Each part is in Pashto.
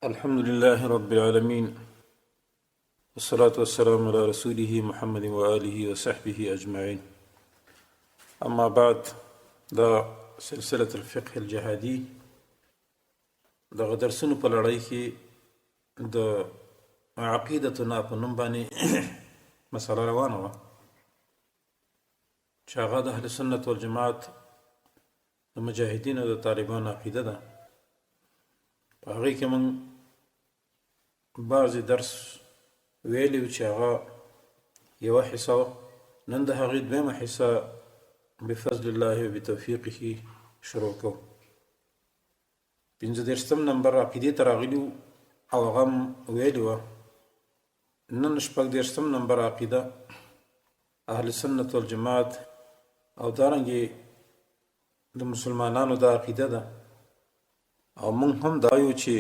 الحمد لله رب العالمين، والصلاة والسلام على رسوله محمد وآله وصحبه أجمعين. أما بعد، دا سلسلة الفقه الجهادي دغه درسونو په لړۍ کې د عقیدتنا په نوم باندې مسله روانه وه چې هغه د اهل سنت والجماعت د مجاهدینو د طالبانو عقیده ده. په هغې کې موږ بعضې درس ویلی و چې هغه یوه حصه وه. نن د هغې دویمه حصه بفضل الله و بتوفیقه شروع کوو. 35 نمبر عقیدې ته راغلي وو او هغه هم ویلې وه. نن 36 نمبر عقیده اهل سنت والجماعت او دارنګې د مسلمانانو دا عقیده ده، او موږ هم دا یو چې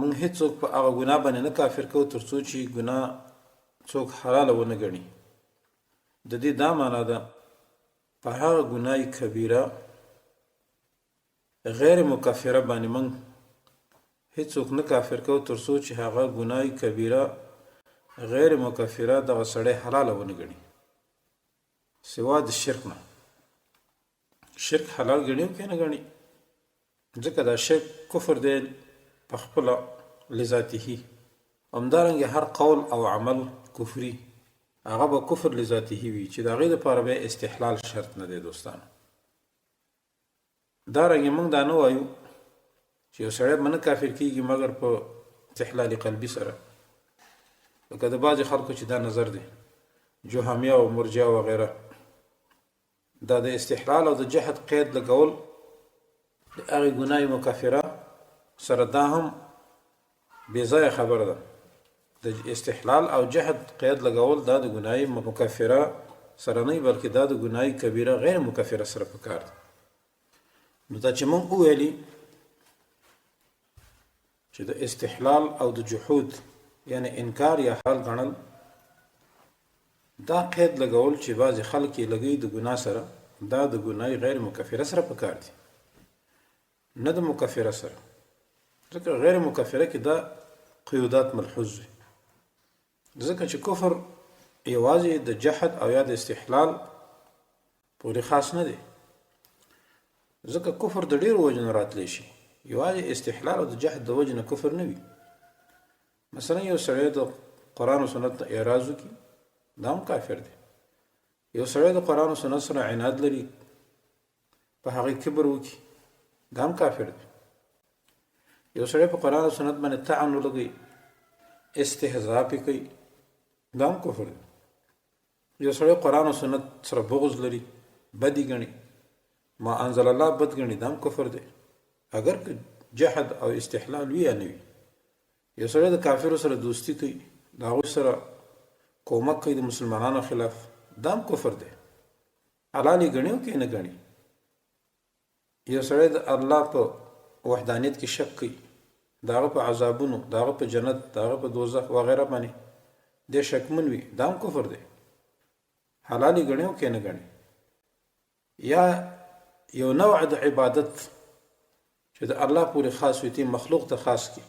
موږ هیڅوک په هغه ګناه باندې نه کافر کوو تر څو چې ګناه څوک حلاله ونه ګڼي. د دې دا معنا ده په هغه ګناه کبیره غیر مکفره باندې موږ هیڅوک نه کافر کوو تر څو چې هغه ګناه کبیره غیر مکفره دغه سړی حلاله ونه ګڼي، سوا د شرک نه. شرک حلال ګڼي او که نه ګڼي، ځکه دا شرک کفر دی په خپله لذاته. همدارنګه هر قول او عمل کفري هغه به کفر لذاته وي چې د هغې دپاره بیا استحلال شرط نه دی دوستانو. دارنګه موږ دا نه وایو چې یو سړی به نه کافر کیږي مګر په استحلال قلبي سره، لکه د بعضې خلکو چې دا نظر دی، جهمیه او مرجعه وغیره. دا د استحلال او د جهد قید لګول د هغې ګناه مکفره سره دا هم بې ځایه خبره ده. د استحلال او جهد قید لګول دا د ګناه مکفره سره نه، بلکې دا د ګناه کبیره غیر مکفره سره پکار ده. نو دا چې موږ وویلي چې د استحلال او د جحود یعنی انکار یا حلال ګڼل دا قید لګول چې بعضې خلک یې لګوي د ګناه سره، دا د ګناه غیر مکفره سره پکار دي، نه د مکفره سره، ځکه غیر مکفره کې دا قیودات ملحوظ وي. ځکه چې کفر یوازې د جحد او یا د استحلال پورې خاص نه دی، ځکه کفر د ډېرو وجو نه راتلی شي، یوازې استحلال او د جحد د وجې نه کفر نه وي. مثلا یو سړی د قرآن او سنت نه اعراض وکړي دا هم کافر دی. یو سړی د قرآن او سنت سره عناد لري په هغې کبر وکړي دا هم کافر دی. یو سړی په قرآن او سنت باندې طعن ولګوي، استهزا پې کوي، دا هم کفر دی. یو سړی قرآن او سنت سره بغض لري، بدې ګڼي، ما انزل الله بد ګڼي، دا هم کفر دی، اګر که جحد او استحلال وي یا نه وي. یو سړی د کافرو سره دوستي کوي، د هغوی سره کومک کوي د مسلمانانو خلاف، دا هم کفر دی، حلال یې ګڼي او که یې نه ګڼي. یو سړی د الله په وحدانیت کې شک کوي، د هغه په عذابونو، د هغه په جنت، د هغه په دوزخ وغیره باندې دی شکمن وي، دا هم کفر دی، حلال یې ګڼي او که یې نه ګڼي. یا یو نوع د عبادت چې د الله پورې خاص وي، ته مخلوق ته خاص کړي،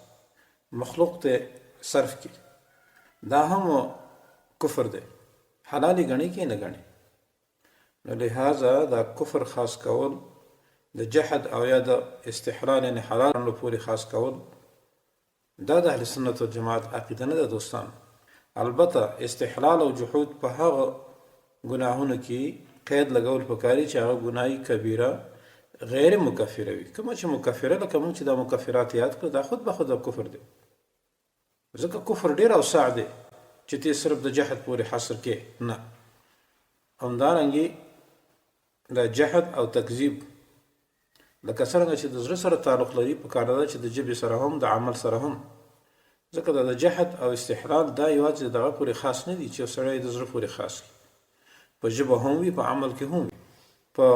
مخلوق ته صرف کړي، دا هم کفر دی، حلال یې ګڼي که یې نه ګڼي. نو لهذا دا کفر خاص کول د جحد او یا د استحلال یعنی حلال ګڼلو پورې خاص کول دا د اهل سنت والجماعت عقیده نه ده دوستان. البته استحلال او جحود په هغه ګناهونو کې قید لګول پکاري چې هغه ګناه کبیره غیر مکفره وي. کومه چې مکفره، لکه موږ چې دا مکفرات یاد کړو، دا خود به خود کفر دی، ځکه کفر ډیر اوسع دی چې ته صرف د جحد پورې حصر کې نه. همدارنګې د جحد او تکذیب لکه څرنګه چې د زړه سره تعلق لري، په کار ده چې د ژبې سره هم، د عمل سره هم، ځکه دا د جحد او استحلال دا یوازې دغه پورې خاص نه دي چې یو سړی د زړه پورې خاص کړي، په ژبه هم وي، په عمل کې هم وي، په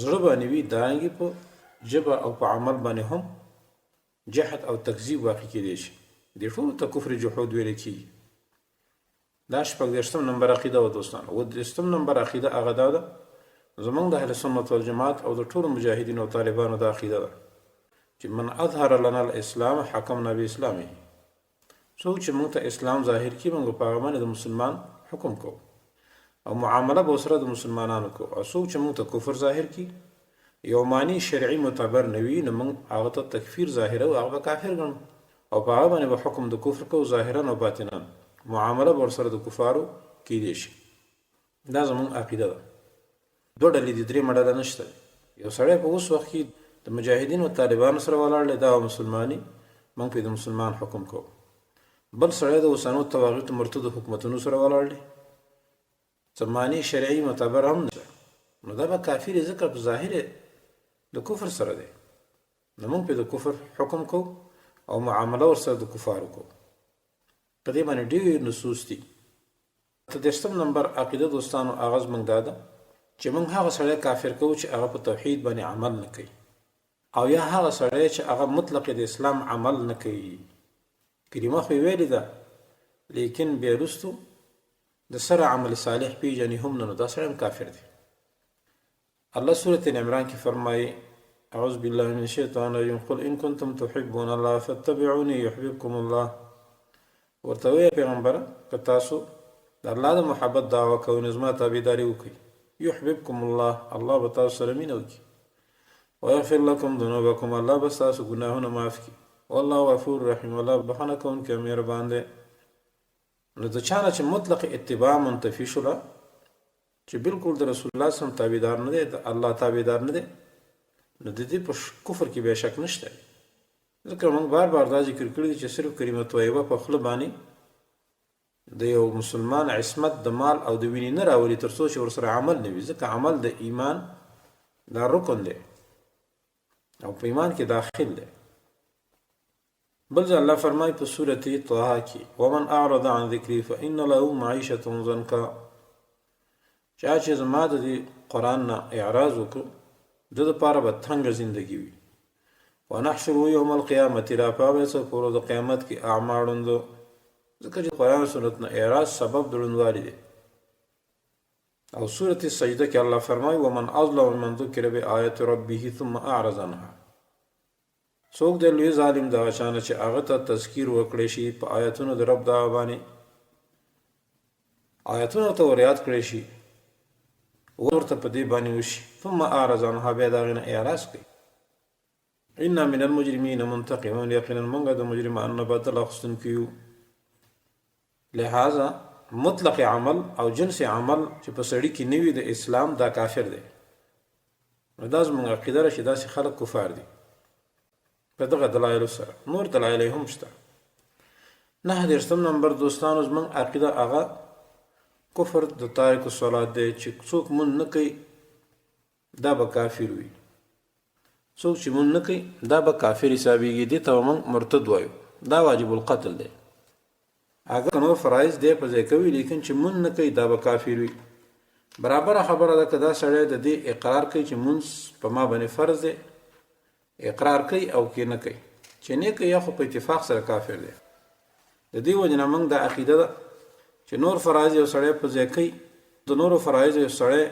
زړه باندې وي، دارنګې په ژبه او په عمل باندې هم جحد او تکذیب واقع کېدی شي. دې ټولو ته کفر جحود ویل کېږي. دا 36 نمبر عقیده وه دوستانو. 37 نمبر عقیده هغه دا ده، زمونږ د اهل سنت والجماعت او د ټولو مجاهدینو او طالبانو دا عقیده ده چې من اظهر لنا الاسلام حکمنا باسلامه، څوک چې موږ ته اسلام ظاهر کړي موږ په هغه باندې د مسلمان حکم کوو او معامله به ورسره د مسلمانانو کوو، او څوک چې موږ ته کفر ظاهر کړي یو معنی شرعي معتبر نه وي نو موږ هغه ته تکفیر ظاهروو، هغه به کافر ګڼو او په هغه باندې به حکم د کفر کوو ظاهرا او باطنا، معامله به ورسره د کفارو کیدی شي. دا زموږ عقیده ده. دوه ډلې دي، درېیمه ډله نشته. یو سړی په اوس وخت کې د مجاهدینو طالبانو سره ولاړ دی، دا مسلماني موږ پرې د مسلمان حکم کوو. بل سړی د اوسنو طواغیتو مرتدو حکومتونو سره ولاړ دی، څه معنی شرعي معتبر هم نشته، نو دا به کافر وي، ځکه په ظاهر د کفر سره دی، نو موږ پرې د کفر حکم کوو او معامله ورسره د کفارو کوو. په دې باندې ډېر نصوص دي. اته دېرشتم نمبر عقیده دوستانو هغه زموږ دا ده چې موږ هغه سړی کافر کوو چې هغه په توحید باندې عمل نه کوي او یا هغه سړی چې هغه مطلق د اسلام عمل نه کوي. کلمه خو یې ویلې ده لیکن بیا وروسته د سره عمل صالح پیژني هم نه، نو دا سړی هم کافر دی. الله سورة عمران کې فرمایي: اعوذ بالله من الشیطان الرجیم قل ان کنتم تحبون الله فاتبعوني يحببكم الله. ورته ووایه پیغمبره که تاسو د الله د محبت دعوه کوئ نو زما تابعداري وکړئ، يحببكم الله، الله به تاسو سره مینه وکړي، ويغفر لكم ذنوبكم، الله به ستاسو ګناهونه معاف کړي، والله غفور رحیم، الله بخښنه کوونکی او مهربان دی. نو د چا نه چې مطلق اتباع منتفي شوله، چې بالکل د رسول الله صلی الله علیه وسلم تابعدار نه دی، د الله تابعدار نه دی، نو د دې په کفر کې بیا شک نشته. ځکه موږ بار بار دا ذکر کړي دي چې صرف کلمه طیبه په خوله باندې د یو مسلمان عصمت د مال او د وینې نه راولي تر څو چې ورسره عمل نه وي، ځکه عمل د ایمان دا رکن دی او په ایمان کې داخل دی. بل ځای الله فرمایي په سورة طه کې: ومن اعرض عن ذکري فإن له معیشة ضنکا، چا چې زما د دې قرآن نه اعراض وکړو د دپاره به تنګه زندګي وي، ونحشره یوم القیامة، راپاوی څه په ورځ د قیامت کې اعما ړوند، ځکه چې قرآن سنت نه اعراض سبب د ړوندوالي دی. او سورة السجده کې الله فرمایي: ومن اظلم ممن ذکر بآیات ربه ثم اعرض عنها، څوک دی لوی ظالم د هغه چا نه چې هغه ته تذکیر وکړی شي په آیتونو د رب د هغه باندې، آیتونه ورته وریاد کړی شي، ورته په دې باندې وشي، ثم اعرض عنها، بیا د هغې نه اعراض کوي. انا من المجرمین منتقمون، یقینا موږ د مجرمانو نه بدل اخیستونکي یو. لهذا مطلق عمل او جنس عمل چې په سړي کې نه وي د اسلام، دا کافر دی. نو دا زموږ عقیده ده چې داسې خلک کفار دي په دغه دلایلو سره. نور دلایل هم شته. 39 نمبر دوستانو زموږ عقیده هغه کفر د تارک الصلات دی چې څوک مونږ نه کوي دا به کافر وي، څوک چې مونږ نه کوي دا به کافر حسابېږي، دې ته به موږ مرتد وایو، دا واجب القتل دی. اګر که نور فرایض دی په ځای کوي لیکن چې مونږ نه کوي دا به کافر وي. برابره خبره ده که دا سړی د دې اقرار کوي چې مونځ په ما باندې فرض دی، اقرار کوي او کې نه کوي، چې نه کوي یا خو په اتفاق سره کافر دی. د دې وجې نه موږ دا عقیده ده چې نور فرایض یو سړی په ځای کوي، د نورو فرایضو یو سړی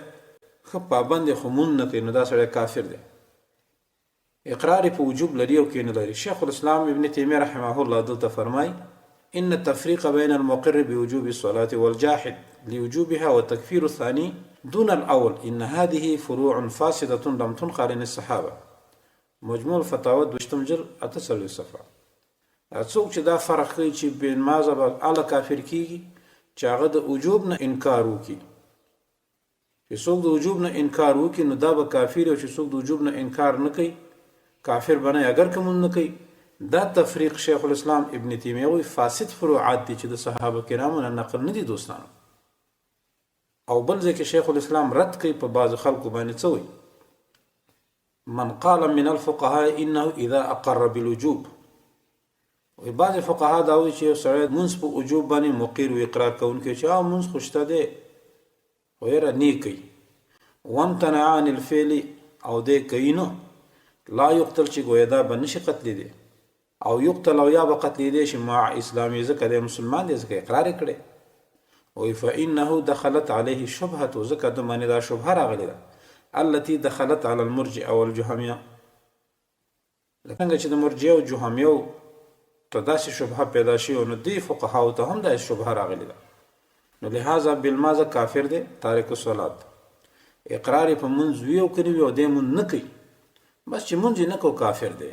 ښه پابند دی خو مونځ نه کوي نو دا سړی کافر دی. اقرار په وجوب لري او کې نه لري. شیخ الاسلام ابن تیمیه رحمه الله دلته فرمایي: ان التفريق بين المقر بوجوب الصلاة والجاحد لوجوبها وتكفير الثاني دون الأول إن هذه فروع فاسدة لم تنقل عن الصحابة. مجموع الفتاوى 22 جلد 48 صفحه. څوک چې دا فرق کوي چې بې نمازه به اله کافر کیږي چې هغه د وجوب نه انکار وکړي، چې څوک د وجوب نه انکار وکړي نو دا به کافر، او چې څوک د وجوب نه انکار نه کوي کافر به نه اګر که مونځ نه کوي. دا تفریق شیخ الاسلام ابن تیمیه وایي فاسد فروعات دي چې د صحابه کرامو نه نقل نه دي دوستانو. او بل ځای کې شیخ الاسلام رد کوي په بعضو خلکو باندې، څه وایي؟ من قال من الفقهاء انه اذا اقر بالوجوب، وایي بعضې فقها دا وایي چې یو سړی مونځ په وجوب باندې مقر وي، اقرار کوونکی چې او مونځ خو شته دی خو یاره نه کوي، وامتنع عن الفعل، او دی کوي نه، لا یقتل، چې ګویا دا به نشي قتلېدی، او یقتل، او یا به قتلېدی شي مع اسلامي، ځکه دی مسلمان دی، ځکه اقرار یې کړی. وایي فانه دخلت علیه شبهة، ځکه ده باندې دا شبهه راغلې ده، التي دخلت علی المرجئه والجهمیه. لکه څنګه چې د مرجئه او جهمیو ته داسې شبهه پیدا شوې او نو دې فقهاو ته هم داسې شبهه راغلې ده. نو لهذا بالمازه کافر دی تارک الصلات، اقرار یې په مونځ وي او که نه وي او دی مونځ نه کوي، بس چې مونځ یې نه کو کافر دی.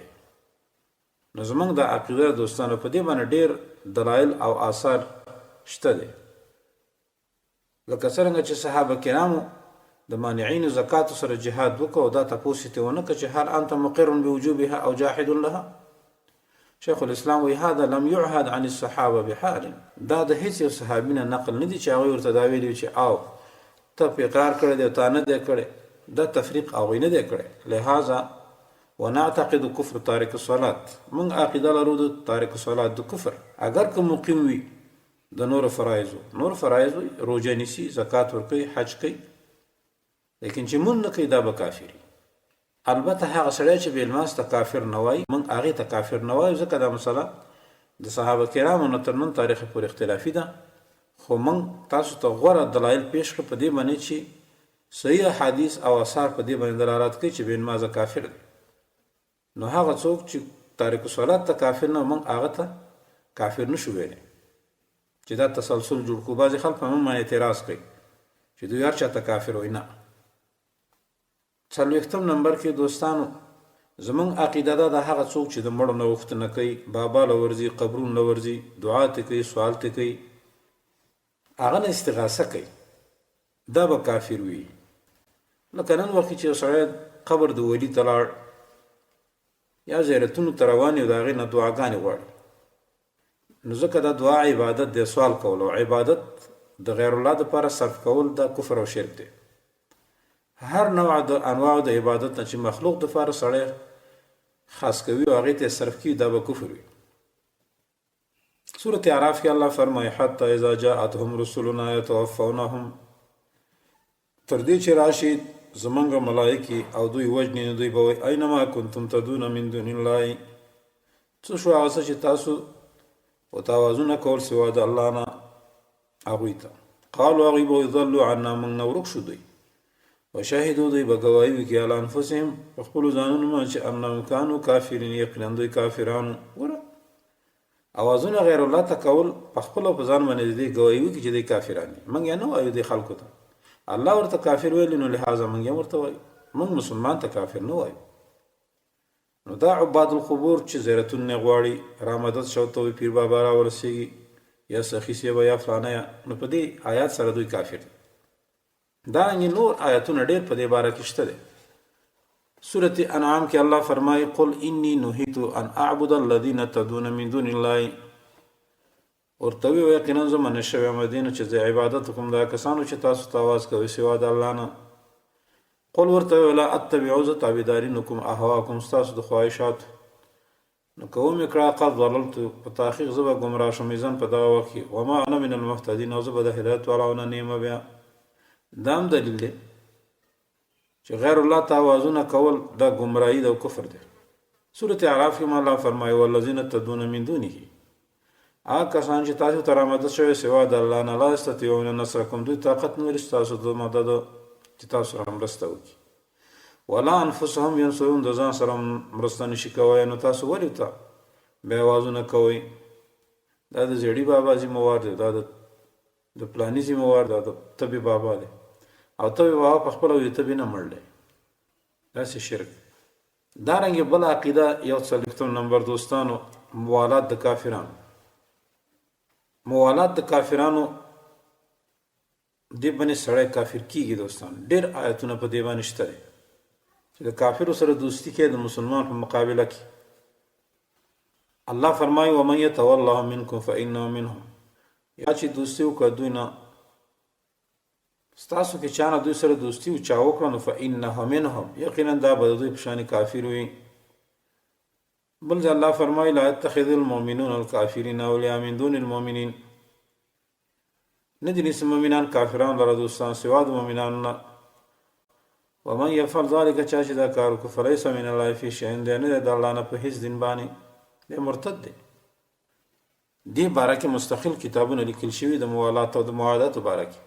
نو زمونږ دا عقیده دوستانو په دې باندې ډېر دلایل او آثار شته دی. لکه څرنګه چې صحابه کرامو د مانعینو زکاتو سره جهاد وکړ او دا تپوس یې ترې ونه کړ چې هل انت مقر بوجوبها او جاحد لها؟ شیخ الاسلام وایي هذا لم يعهد عن الصحابه بحال، دا د هیڅ یو صحابي نه نقل نه دي چې هغوی ورته دا ویلي چې او ته په اقرار کړی دی او تا نه دی کړی، دا تفریق هغوی نه دی کړی. لهذا ونعتقد کفر تارک الصلاة، موږ عقیده لرو د تارک الصلاة د کفر اګر که مقیم وي د نورو فرایضو، نور فرایض وي، روژه نیسي، زکات ورکوي، حج کوي، لیکن چې مونځ نه کوي دا به کافر وي. البته هغه سړی چې بې لمانځ ته کافر نه وایي، مونږ هغې ته کافر نه وایو، ځکه دا مسله د صحابه کرامو نه تر نن تاریخ پورې اختلافي ده، خو مونږ تاسو ته غوره دلایل پیش کړ په دې باندې چې صحیح احادیث او اثار په دې باندې دلالت کوي چې بې نمازه کافر دی. نو هغه څوک چې تارک الصلات ته کافر نه، موږ هغه ته کافر نشو ویلی چې دا تسلسل جوړ کړو. بعضې خلک په موږ باندې اعتراض کوي چې دوی هر چا ته کافر وایي. نه، څلوېښتم نمبر کې دوستانو زمونږ عقیده ده د هغه څوک چې د مړو نه غوښتنه کوي، بابا له ورځي، قبرونو له ورځي، دعا ته کوي، سوال ته کوي، هغه نه استغاثه کوي، دا به کافر وي. لکه نن وخت چې یو سړی قبر د ولي ته لاړ یا زیارتونو ته روان یو، د هغې نه دعاګانې غواړي، نو ځکه دا دعا عبادت دی، سوال کول او عبادت د غیر الله دپاره صرف کول دا کفر او شرک دی. هر نوع د انواع د عبادت نه چې مخلوق دپاره سړی خاص کوي او هغې ته صرف کوي، دا به کفر وي. سورة اعراف کې الله فرمایي حتی اذا جاءتهم رسلنا يتوفونهم، تر دې چې راشي زمونږ ملایکې او دوی وژني، نو دوی به وایي اینما کنتم تدعون من دون الله، څه شو هغه څه چې تاسو ورته اوازونه کول سوا د الله نه هغوی ته. قالو هغوی به وایي ضلوا عنا، موږ نه ورک شو دوی. وشهدو دوی به ګواهي وکړي علی انفسهم په خپلو ځانونو باندې چې انهم کانو کافرین، یقینا دوی کافرانو. ګوره اوازونه غیر الله ته کول په خپل او په ځان باندې د دې ګواهي وکړي چې دوی کافران دي. موږ یې نه وایو دې خلکو ته، الله ورته کافر ویلي، نو لهذا موږ یې ورته وایو، موږ مسلمان ته کافر نه وایو. نو دا عباد القبور چې زیارتونه نه غواړي، را مدد شو ته وایي پیر بابا را ورسېږي یا سخي صاحب یا فلانه یا، نو په دې آیات سره دوی کافر دي. دارنګه نور آیتونه ډېر په دې باره کې شته دی. سورة انعام کې الله فرمایي قل انی نهیت ان اعبد الذین تدعون من دون الله، ورته ووایه یقینا زه منع شوی یم دې نه چې زه عبادت وکړم دا کسانو چې تاسو ته اواز کوي سوا د الله نه. قل ورته ووایه لا اتبع، زه تابعداري نه کوم اهواکم ستاسو د خواهشاتو، نو که ومې کړه قد ضللت، په تحقیق زه به ګمراه شم اذن په دغه وخت کې، وما انا من المهتدین، او زه به د هدایت والاو نه نه یم. بیا دا هم دلیل دی چې غیر الله ته اوازونه کول دا ګمراهي ده او کفر دی. سورة اعراف کې الله فرمایي والذین تدعون من دونه، هغه کسان چې تاسو ته رامدد شوی سوا د الله نه، لا یستطیعون نصرکم، دوی طاقت نه لري ستاسو د مدد چې تاسو سره مرسته وکړي، ولا انفسهم ینصرون، د ځان سره مرسته نشي کوی، نو تاسو ولې ته بیا اوازونه کوئ؟ دا د زیړي بابا ذمه وار دی، دا د پلاني ذمه وار، دا د تبې بابا دی، او تبې بابا په خپله د تبې نه مړ دی. داسې شرک. دارنګه بله عقیده یو څلوېښتم نمبر دوستانو موالات د کافرانو، موالات د کافرانو دې باندې سړی کافر کیږي دوستان. ډیر آیتونه په دې باندې شته دی چې د کافرو سره دوستی کوي د مسلمان په مقابله کې. الله فرمایي ومن يتولهم منکم فانه منهم، یا چې دوستی وکړه دوی نه ستاسو کې چا نه دوی سره دوستی او چا وکړه نو فانه منهم، یقینا دا به د دوی په شان کافر وي. بل ځای الله فرمایي لا يتخذ المؤمنون الكافرين اولیاء من دون المؤمنین، نه دي نیسي مؤمنان کافران لره دوستان سوا د مؤمنانو نه. ومن يفعل ذلك، چا چې دا کار وکړ، فليس من الله في شيء، دی نه دی د الله نه په هیڅ دین باندې، دی مرتد دی. دې باره کې مستقل کتابونه لیکل شوي د موالات او د معاداتو باره کې.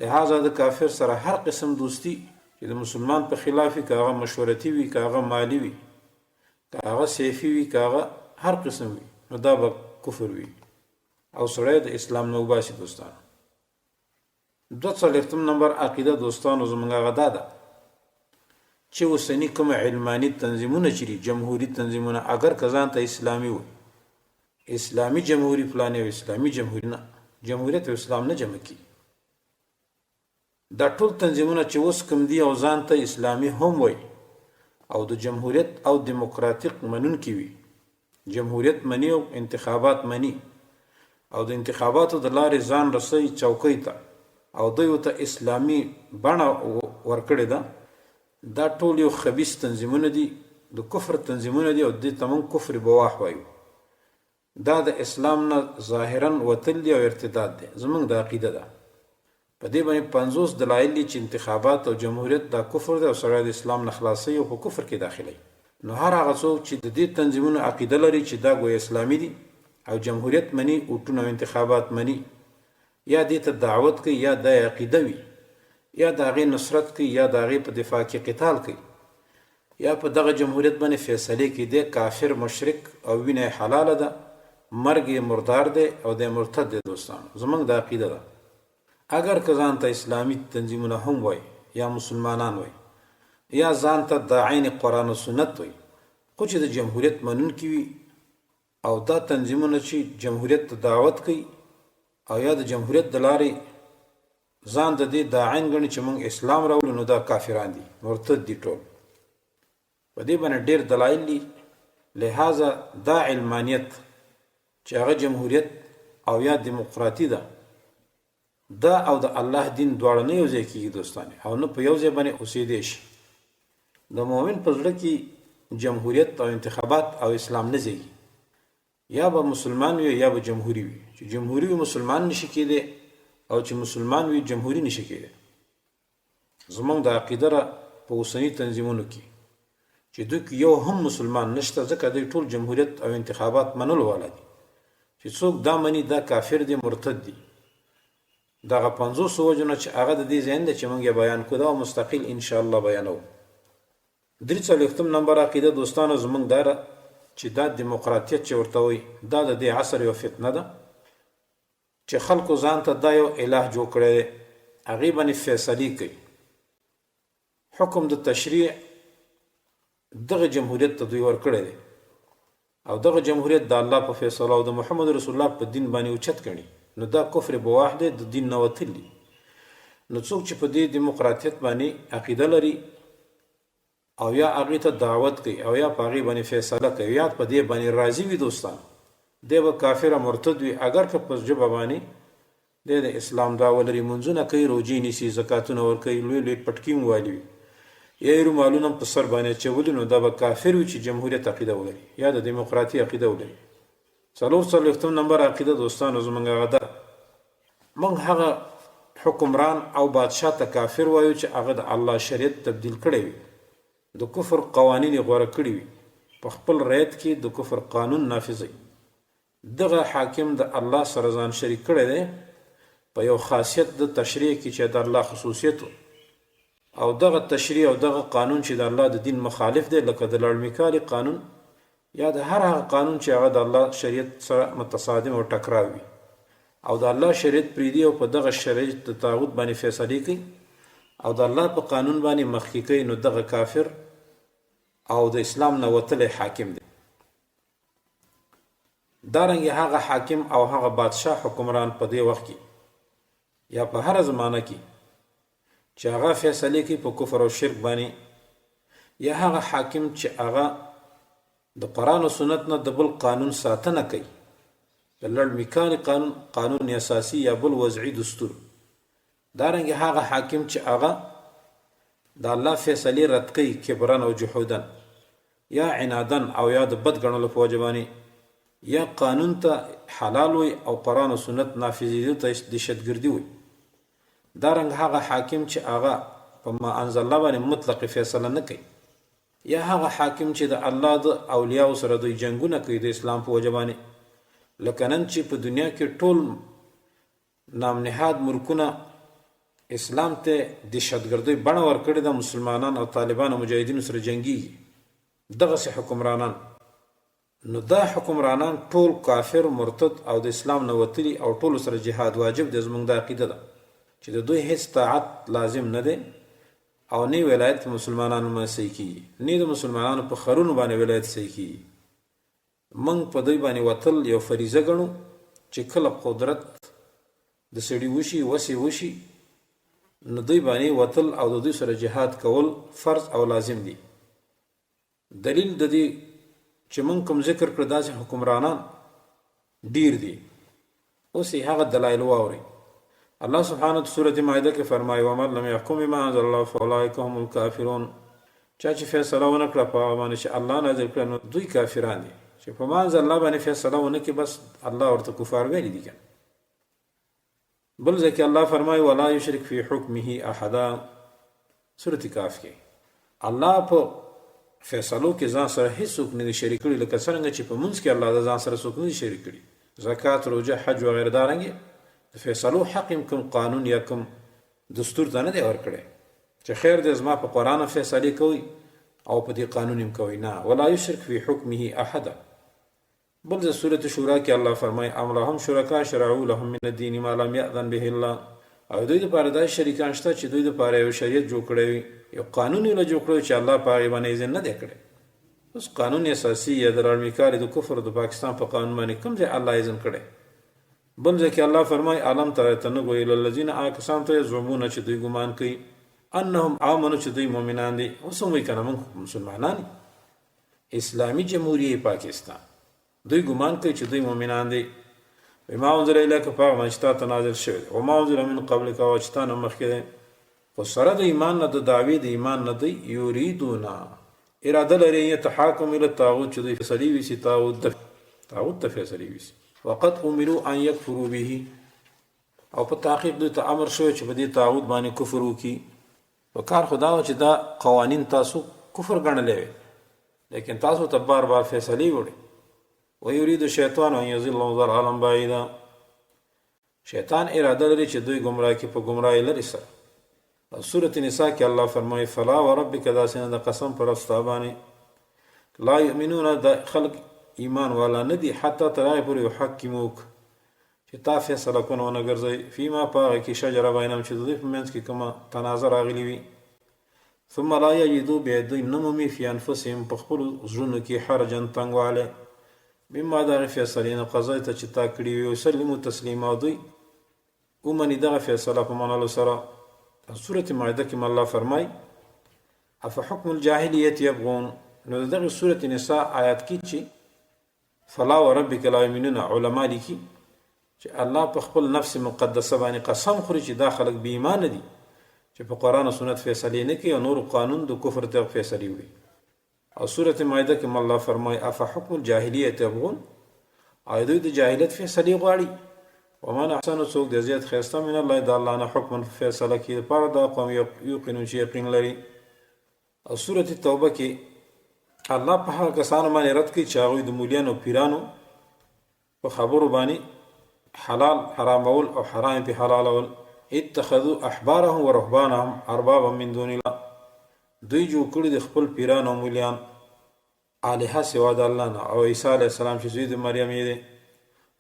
لهذا د کافر سره هر قسم دوستی چې د مسلمان په خلاف وي، که هغه مشورتي وي، که هغه مالي وي، که هغه سیفي وي که هغه هر قسم وي، نو دا به کفر وي او سړی د اسلام نه وباسي دوستانو. 42 نمبر عقیده دوستانو زمونږ هغه دا ده چې اوسني کوم علماني تنظیمونه چې دي، جمهوري تنظیمونه، اګر که ځان ته اسلامي وي، اسلامي جمهوري فلاني او اسلامي جمهوري، نه، جمهوریت او اسلام نه جمع کیږي. دا ټول تنظیمونه چې اوس کوم دي او ځان ته اسلامي هم وایي او د جمهوریت او دیموکراتیک منونکي وي، جمهوریت مني او انتخابات مني او د انتخاباتو د لارې ځان رسوي چوکۍ ته او دوی ورته اسلامي بڼه ورکړې ده، دا ټول یو خبیث تنظیمونه دي، د کفر تنظیمونه دي او دې ته موږ کفر بواح وایو. دا د اسلام نه ظاهراً وتل دي او ارتداد دی، زموږ دا عقیده ده. په دې باندې 50 دلایل دي چې انتخابات او جمهوریت دا کفر دی او سړی د اسلام نه خلاصوي او په کفر کې داخلوي. نو هر هغه څوک چې د دې تنظیمونو عقیده لري چې دا ګویا اسلامي دي او جمهوریت مني، اوټونه او انتخابات مني، یا دې ته دعوت کوي، یا دا یې عقیده وي، یا د هغې نصرت کوي، یا د هغې په دفاع کې قتال کوي، یا په دغه جمهوریت باندې فیصلې کوي، دی کافر، مشرک او وینه یې حلاله ده، مرګ یې مردار دی او دی مرتد دی. دوستانو زمونږ دا عقیده ده. اګر که ځان ته اسلامي تنظیمونه هم وایي یا مسلمانان وایي یا ځان ته داعین قرآن و سنت وایي، خو چې د جمهوریت منونکي وي او دا تنظیمونه چې جمهوریت ته دعوت کوي او یا د جمهوریت د لارې ځان د دې داعین ګڼي چې موږ اسلام راوړو، نو دا کافران دي، مرتد دي ټول. په دې باندې ډېر دلایل دي. لهذا دا علمانیت چې هغه جمهوریت او یا دیموکراتي ده، دا او د الله دین دواړه نه یو ځای کېږي دوستان، او نه په یو ځای باندې اوسېدی شي. د مؤمن په زړه کې جمهوریت او انتخابات او اسلام نه ځایږي. یا به مسلمان وي یا به جمهوري وي. چې جمهوري وي مسلمان نشي کېدی او چې مسلمان وي جمهوري نشي کېدی. زمونږ د عقیده را په اوسني تنظیمونو کې چې دوی کې یو هم مسلمان نشته، ځکه دوی ټول جمهوریت او انتخابات منلو والا دي. چې څوک دا مني دا کافر دی، مرتد دی. دغه 50 وجو نه چې هغه د دې ځای نه دی چې موږ یې بیان کړو، دا مستقل انشاءالله بیانوو. 43 نمبر عقیده دوستانو زمونږ دا ده چې دا دیموکراتیت چې ورته وایي دا د دې عصر یو فتنه ده چې خلکو ځان ته دا یو اله جوړ کړی دی، هغې باندې فیصلې کوي. حکم د تشریع دغه جمهوریت ته دوی ورکړی دی او دغه جمهوریت د الله په فیصله او د محمد رسول الله په دین باندې اوچت ګڼي، نو دا کفر بواح دی، د دین نه وتل دي. نو څوک چې په دې دیموکراتیت باندې عقیده لري او یا هغې ته دعوت کوي او یا په هغې باندې فیصله کوي یا په دې باندې راضي وي دوستان، دی به کافر او مرتد وي، اګر که په ژبه باندې دی د اسلام دعوه لري، منځونه کوي، روژې نیسي، زکاتونه ورکوي، لوی لوی پټکي هم والي وي یا یې رومالونه هم په سر باندې اچولي، نو دا به کافر وي چې جمهوریت عقیده ولري یا د دیموکراتي عقیده ولري. 44 نمبر عقیده دوستانو زمونږ هغه ده، موږ هغه حکمران او بادشاه ته کافر وایو چې هغه د الله شریعت تبدیل کړی وي، د کفر قوانین یې غوره کړي وي، په خپل رعیت کې د کفر قانون نافذوي. دغه حاکم د الله سره ځان شریک کړی دی په یو خاصیت د تشریع کې چې د الله خصوصیت و، او دغه تشریع او دغه قانون چې د الله د دین مخالف دی، لکه د لړمیکالي قانون یا د هر هغه قانون چې هغه د الله شریعت سره متصادم او ټکراو وي، او د الله شریعت پرېږدي او په دغه شریعت د طاغوت باندې فیصلې کوي او د الله په قانون باندې مخکې کوي، نو دغه کافر او د اسلام نه وتلی حاکم دی. دارنګه هغه حاکم او هغه بادشاه حکمران په دې وخت کې یا په هره زمانه کې چې هغه فیصلې کوي په کفر او شرک باندې، یا هغه حاکم چې هغه د قرآن او سنت نه د بل قانون ساتنه کوي، د لړ میکاني قانون، قانون اساسي یا بل وضعي دستور، دارنګه هغه حاکم چې هغه د الله فیصلې رد کوي کبرا او جحودا یا عنادا او یا د بد ګڼلو په وجه باندې، یا قانون ته حلال وي او قرآن او سنت نافذېدو ته دهشتګردي وي، دارنګه هغه حاکم چې هغه په ما انزل الله باندې مطلق فیصله نه کوي، یا هغه حاکم چې د الله د اولیاو سره دوی جنګونه کوي د اسلام په وجه باندې، لکه نن چې په دنیا کې ټول نامنهاد ملکونه اسلام ته دهشتګردۍ بڼه ورکړې ده، مسلمانان او طالبان او مجاهدینو سره جنګیږي. دغسې حکمرانان، نو دا حکمرانان ټول کافر، مرتد او د اسلام نه وتلي او ټولو سره جهاد واجب دی. زموږ دا عقیده ده چې د دوی هیڅ طاعت لازم نه دی او نه ولایت په مسلمانانو باندې صحیح کیږي، نه د مسلمانانو په ښارونو باندې ولایت صحیح کیږي. موږ په دوی باندې وتل یو فریضه ګڼو چې کله قدرت د سړي وشي، وسې وشي، نو دوی باندې وتل او د دوی سره جهاد کول فرض او لازم دي. دلیل د دې چې مونږ کوم ذکر کړ داسې حکمرانان ډیر دي. اوس یې هغه دلایل واورئ. الله سبحانه په سورة مائده کې فرمایي ومن لم يحكم بما انزل الله فاولئک هم الکافرون. چا چې فیصله ونه کړه په هغه باندې چې الله نازل کړه نو دوی کافران دي. چې په ما انزل الله باندې فیصله ونه کړي بس الله ورته کفار ویلي دي کنه. بل ځای کې الله فرمایي ولا یشرک فی حکمه احدا، سورة کاف کې الله په فیصلو کې ځان سره هیڅوک نه دي شریک کړي، لکه څرنګه چې په مونځ کې الله د ځان سره څوک نه دي شریک کړي، زکات، روژه، حج وغیره. دارنګې د فیصلو حق هم کوم قانون یا کوم دستور ته نه دی ورکړی چې خیر دی زما په قرآن فیصلې کوئ او په دې قانون هم کوئ، نه، ولا یشرک فی حکمه احدا. بل ځای سورة شورا کې الله فرمایي ام لهم شرکاء شرعو لهم من الدین ما لم یأذن به الله، او دوی دپاره داسې شریکان شته چې دوی دپاره یو شریعت جوړ کړی وي، یو قانون یې له جوړ کړی چې الله په هغې باندې اذن نه دی کړی. اوس قانون اساسي یا د راړمیکاري د کفر د پاکستان په قانون باندې کوم ځای الله اذن کړی؟ بل ځای کې الله فرمایي الم تر ته نه ګورې الی الذین هغه کسانو ته یزعمون چې دوی ګمان کوي انهم آمنو چې دوی مؤمنان دي. اوس هم وایي که نه موږ مسلمانان یو، اسلامي جمهوریه پاکستان، دوی ګمان کوي چې دوی مؤمنان دي. بما انزل الیک په هغه باندې چې تا ته نازل شوی دی، وما انزل من قبلک او چې تا نه مخکې دی، خو سره د ایمان نه، د دعوې د ایمان نه دی، یریدون اراده لري یتحاکم الی الطاغوت چې دوی فیصلې ویسي طاغوت ته، طاغوت ته فیصلې ویسي. وقد امروا ان یکفروا به، او په تحقیق دوی ته امر شوی چې په دې طاغوت باندې کفر وکړي. په کار خو دا وه چې دا قوانین تاسو کفر ګڼلی وی، لیکن تاسو ته بار بار فیصلې وړي. ویرید الشیطان ان یضلهم ضلالا بعیدا، شیطان اراده لري چې دوی ګمراه کړي په ګمراهۍ لرې سره. او سورة نساء کې الله فرمایي فلا وربک، داسې نه د قسم پر رب ستا باندې، لا یؤمنون، د خلق ایمان والا نه دي، حتی تر هغې پورې یحکموک چې تا فیصله کونه ونه ګرځوي فیما په هغه کې شجره بینهم چې د دوی په منځ کې کومه تنازع راغلي وي. ثم لا یجدو، بیا دوی نه مومي فی انفسهم په خپلو زړونو کې حرجا تنګوالی مما د هغې فیصلې نه قضیت چې تا کړي وي، ویسلمو تسلیما، دوی ومني دغه فیصله په منلو سره. سورة مائده کې الله فرمایي افحکم الجاهلیت یبغون. نو د دغې سورة نساء آیات کې چې فلا وربک لا یؤمنون، علما لیکي چې الله په خپل نفس مقدسه باندې قسم خوري چې دا خلک بې ایمانه دي چې په قرآن او سنت فیصلې نه کوي او نور قانون د کفر ته فیصلې وړي. او سورة مائده کې الله فرمایي افحکم الجاهلیت یبغون، او دوی د جاهلیت فیصلې غواړي. ومن احسن، څوک د زیات ښایسته من الله د الله نه حکما په فیصله کې دپاره دا قوم یوقنون چې یقین لري. او سورة توبه کې الله په هغه کسانو باندې رد کوي چې هغوی د مولیانو او پیرانو په خبرو باندې حلال حرامول او حرام په حلالول. اتخذوا احبارهم ورهبانهم اربابا من دون الله، دوی جوړ کړي د خپل پیران او مولیان الهه سوا د الله نه، او عیسی علیه السلام چې زوی د مریم یې دی.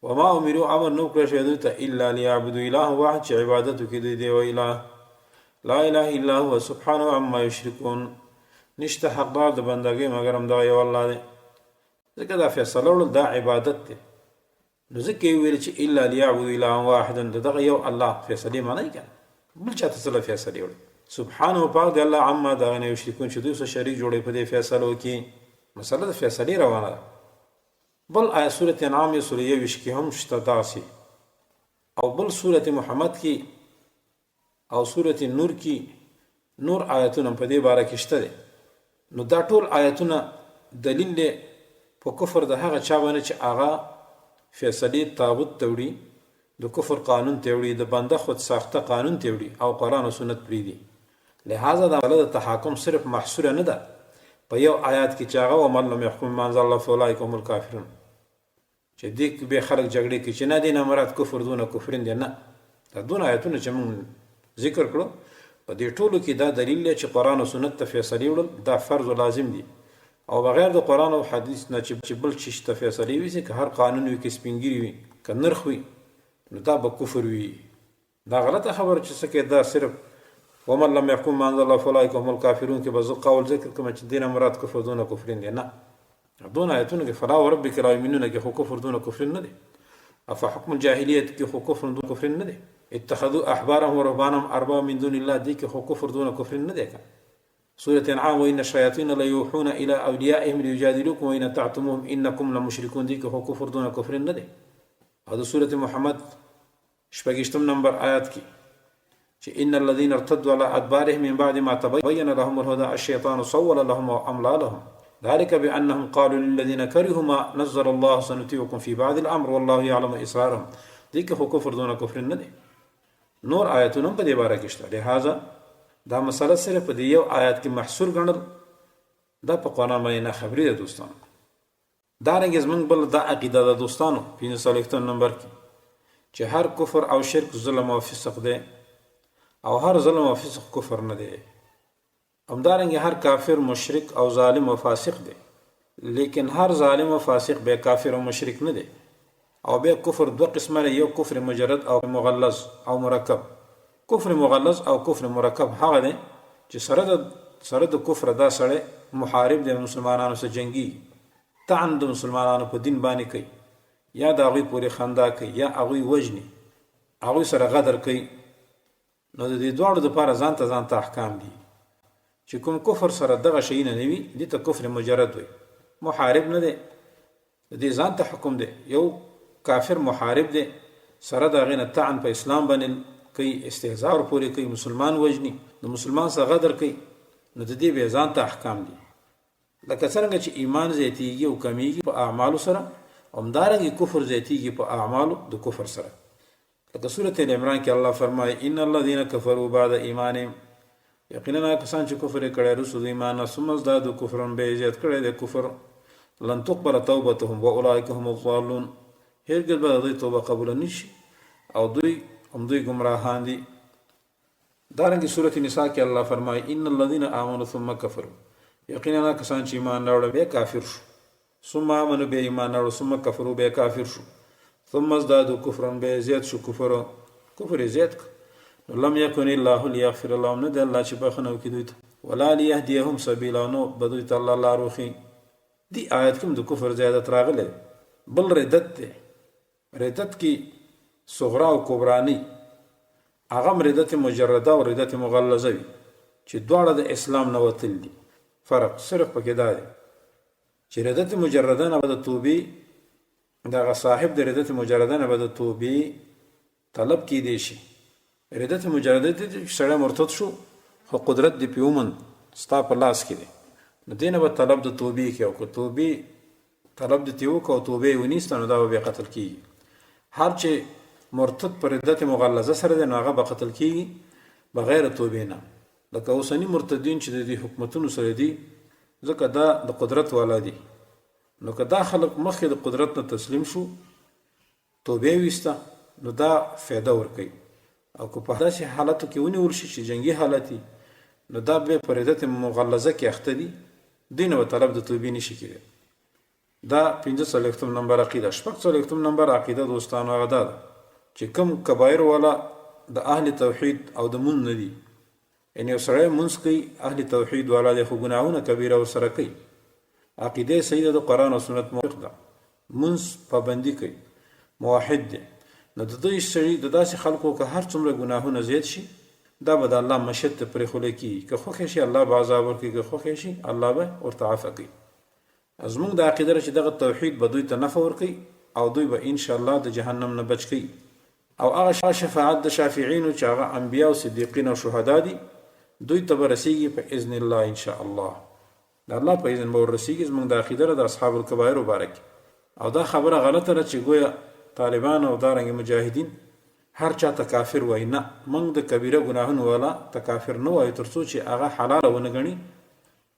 وما امرو، امر نو کړی شوی دوی ته الا لیعبدوا اله واحد چې عبادت وکړي دوی دی یو اله، لا اله الا هو سبحانه عما یشرکون، نشته حقدار د بندګۍ مګر همدغه یو الله دی. ځکه دا فیصله وړل دا عبادت دی، نو ځکه یې وویل چې الا لیعبدوا الها واحدا، د دغه یو الله فیصلې منئ که نه بل چاته څه له فیصلې وړي. سبحانه پاک دی الله عما د هغه نه یشرکون چې دوی څه شریک جوړوي په دې فیصلو کې. مسله د فیصلې روانه ده. بل آیت سورة انعام یو سل یوویشت کې هم شته داسې، او بل سورة محمد کې او سورة نور کې نور آیتونه په دې باره کې شته دی. نو دا ټول آیتونه دلیل دی په کفر د هغه چا باندې چې هغه فیصلې طاغوت ته وړي، د کفر قانون ته وړي، د بنده خود ساخته قانون ته وړي او قرآن او سنت پرېږدي. لهذا دا مسله د تحاکم صرف محصوره نه ده په یو آیات کې چې هغه ومن لم یحکم بما انزل الله فاولئک هم الکافرون، چې دې کې به خلک جګړې کوي چې نه دې نه مراد کفر دونه کفرین دی، نه، دا دونه آیتونه چې موږ ذکر کړو په دې ټولو کې دا دلیل دی چې قرآن او سنت ته فیصلې وړل دا فرض او لازم دي. او بغیر د قرآن او حدیث نه چې بل چیش ته فیصلې وي، که هر قانون وي، که سپینګیري وي، که نرخ وي، نو دا به کفر وي. دا غلطه خبره چې څه کې دا صرف ومن لم يحكم ما انزل الله فاولئک هم الکافرون کې به زه قول ذکر کوم چې دینه مراد کفر دون کفرین دی. نه، دون آیتونو کې فلا وربک لا یؤمنون کې خو کفر دون کفرین نه دی، افحکم الجاهلیت کې خو کفر دون کفرین نه دی، اتخذوا احبارهم ورهبانهم اربابا من دون الله دي کې خو کفر دون کفرین نه دی. سورة انعام وإن الشياطين ليوحون إلى أوليائهم ليجادلوكم وإن أطعتموهم إنكم لمشركون دي کې خو کفر دون کفرین نه دی. او د سورة محمد شپږشتم نمبر آیات کې چې ان الذين ارتدوا على ادبارهم من بعد ما تبين لهم الهدى الشيطان سول لهم واملى لهم ذلك بانهم قالوا للذين كرهوا ما نزل الله سنطيعكم في بعض الامر والله يعلم اسرارهم دي کې خو کفر دون کفر نه دی. نور آیتونه هم په دې باره کې شته. لهذا دا مسله صرف په دې یو آیات کې محصور ګڼل دا په قرآن باندې ناخبري ده دوستانو. دارنګه زمونږ بل دا عقیده ده دوستانو 45 نمبر کې چې هر کفر او شرک ظلم او فسق دی او هر ظلم او فسق کفر نه دی. همدارنګه هر کافر مشرک او ظالم او فاسق دی، لیکن هر ظالم او فاسق بیا کافر او مشرک نه دی. او بیا کفر دوه قسمه دی، یو کفر مجرد او مغلظ او مرکب. کفر مغلظ او کفر مرکب هغه دی چې سره د کفر دا سړی محارب دی، مسلمانانو سره جنګي، طعن د مسلمانانو په دین باندې کوي، یا د هغوی پورې خندا کوي، یا هغوی وژني، هغوی سره غدر کوي. نو د دې دواړو دپاره ځان ته ځان ته احکام دي. چې کوم کفر سره دغه شیونه نه وي دې ته کفر مجرد وي، محارب نه دی، د دې ځان ته حکم دی. یو کافر محارب دی، سره د هغې نه طعن په اسلام باندې کوي، استهزاء ورپورې کوي، مسلمان وژني، د مسلمان سره غدر کوي، نو د دې بیا ځان ته احکام دي. لکه څرنګه چې ایمان زیاتیږي او کمیږي په اعمالو سره، همدارنګه کفر زیاتیږي په اعمالو د کفر سره. لکه سورة ال عمران کې الله فرمایي ان الذين كفروا بعد ایمانهم، یقینا کسان چې کفر یې کړی وروسته د ایمان نه، ثم ازدادوا کفرا، بیا یې زیات کړی دی کفر، لن تقبل توبتهم واولئک هم الضالون، هرګز به د دوی توبه قبوله نه شي او دوی همدوی ګمراهان دي. دارنګه سورة نساء کې الله فرمایي ان الذين آمنوا ثم كفروا، یقینا کسان چې ایمان راوړل بیا کافر شو، ثم آمنوا بیا ایمان راوړل، ثم كفروا بیا کافر شو، ثم ازدادوا کفرا بیا زیات شو کفر، کفر یې زیات کړ، نو لم یکن الله لیغفر لهم، نه دی الله چې بخښنه وکړي دوی ته، ولا لیهدیهم سبیلا، نو به دوی ته الله لار وښیي. دې آیت کې هم د کفر زیادت راغلی. بل ردت دی، ردت کې صغرا او کبرا نه، هغه هم ردت مجرده او ردت مغلظه وي چې دواړه د اسلام نه وتل دي. فرق صرف پکې دا دی چې ردت مجرده نه به د توبې دغه صاحب د ردت مجرده نه به د توبې طلب کیدی شي. ردت مجرده دی چې سړی مرتد شو خو قدرت دې پې وموند، ستا په لاس کې دی، نو دې نه به طلب د توبې کوي، او که توبې طلب دې ترې وکړو او توبه یې ونیسته نو دا به بیا قتل کیږي. هر چې مرتد په ردت مغلظه سره دی نو هغه به قتل کیږي بغیر توبې نه. لکه اوسني مرتدین چې د دې حکومتونو سره دي، ځکه دا د قدرت والا دي، نو که دا خلک مخکې د قدرت نه تسلیم شو، توبه یې ویسته، نو دا فایده ورکوي. او که په داسې حالتو کې ونیول شي چې جنګي حالت وي، نو دا بیا په ردت مغلظه کې اخته دي، دوی نه به طلب د توبې نشي کېدی. دا 45 نمبر عقیده. 46 نمبر عقیده دوستانو هغه دا ده چې کوم کبایر والا د اهل توحید او د مونځ نه دي، یعنې یو سړی مونځ کوي، اهل توحید والا دی، خو ګناهونه کبیره ورسره کوي، عقیده یې صحیح ده، د قرآن او سنت موافق ده، مونځ پابندي کوي، موحد دی، نو د دې سړي د داسې خلکو که هر څومره ګناهونه زیات شي، دا به د الله مشیت ته پرېښودل کېږي. که خوښ شي الله به عذاب ورکړي، که خوښ شي الله به ورته عفه کوي. زموږ د عقیده ده چې دغه توحید به دوی ته نفع ورکوي او دوی به ان شاء الله د جهنم نه بچ کوي. او هغه شفاعت د شافعینو چې هغه انبیا او صدیقین او شهدا دي، دوی ته به رسیږي په اذن الله ان شاء الله. د الله په اذن به ورسیږي. زموږ د عقیده ده د اصحاب الکبائر مبارک. او دا خبره غلطه ده چې ګویا طالبان او دارنګ مجاهدین هر چا ته کافر وایي. نه، موږ د کبیره ګناهونو والا ته کافر نه وایو تر څو چې هغه حلاله ونه ګڼي،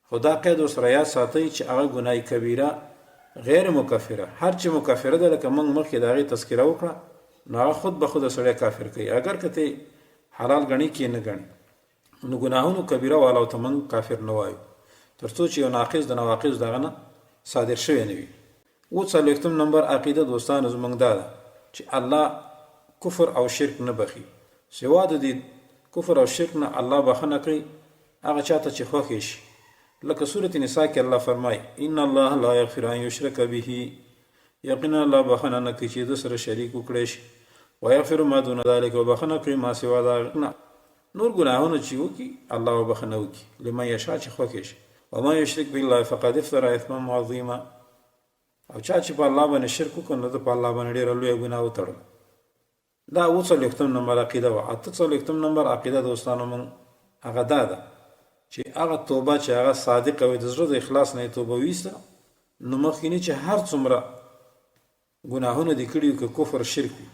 خو دا قید ورسره یاد ساتئ چې هغه ګناه کبیره غیر مکفره، هر چې مکفره ده لکه موږ مخکې د هغې تذکره وکړه، نو هغه خود به خوده سړی کافر کوي، اګر که ته حلال ګڼي کې نه ګڼي. نو ګناهونو کبیره والاو ته موږ کافر نه وایو. تر څو چې یو ناقض د نواقض دغه نه صادر شوی نه وي. اووه څلوېښتم نمبر عقیده دوستانو زمونږ دا ده چې الله کفر او شرک نه بخښي، سوا د دې کفر او شرک نه الله بخښنه کوي هغه چاته چې خوښ یې شي، لکه سورة نساء کې الله فرمایي، ان الله لا یغفر ان یشرک به، یقینا الله بخښنه نه کوي چې ده سره شریک وکړی شي، ویغفر ما دون ذلک، او بخښنه کوي ما سوا د هغه نه نور ګناهونه چې وکړي الله به بخښنه وکړي لمن یشاء چې خوښ یې شي، ومن یشرک بالله فقد افتری اثما عظیما، او چا چې په الله باندې شرک وکړ نو ده په الله باندې ډېره لویه ګناه وتړله. دا اووه څلوېښتم نمبر عقیده وه. اته څلوېښتم نمبر عقیده دوستانو مونږ هغه دا ده چې هغه توبه چې هغه صادقه وي، د زړه د اخلاص نه یې توبه ویسته، نو مخکینی چې هر څومره ګناهونه دې کړي وي، که کفر شرک وي،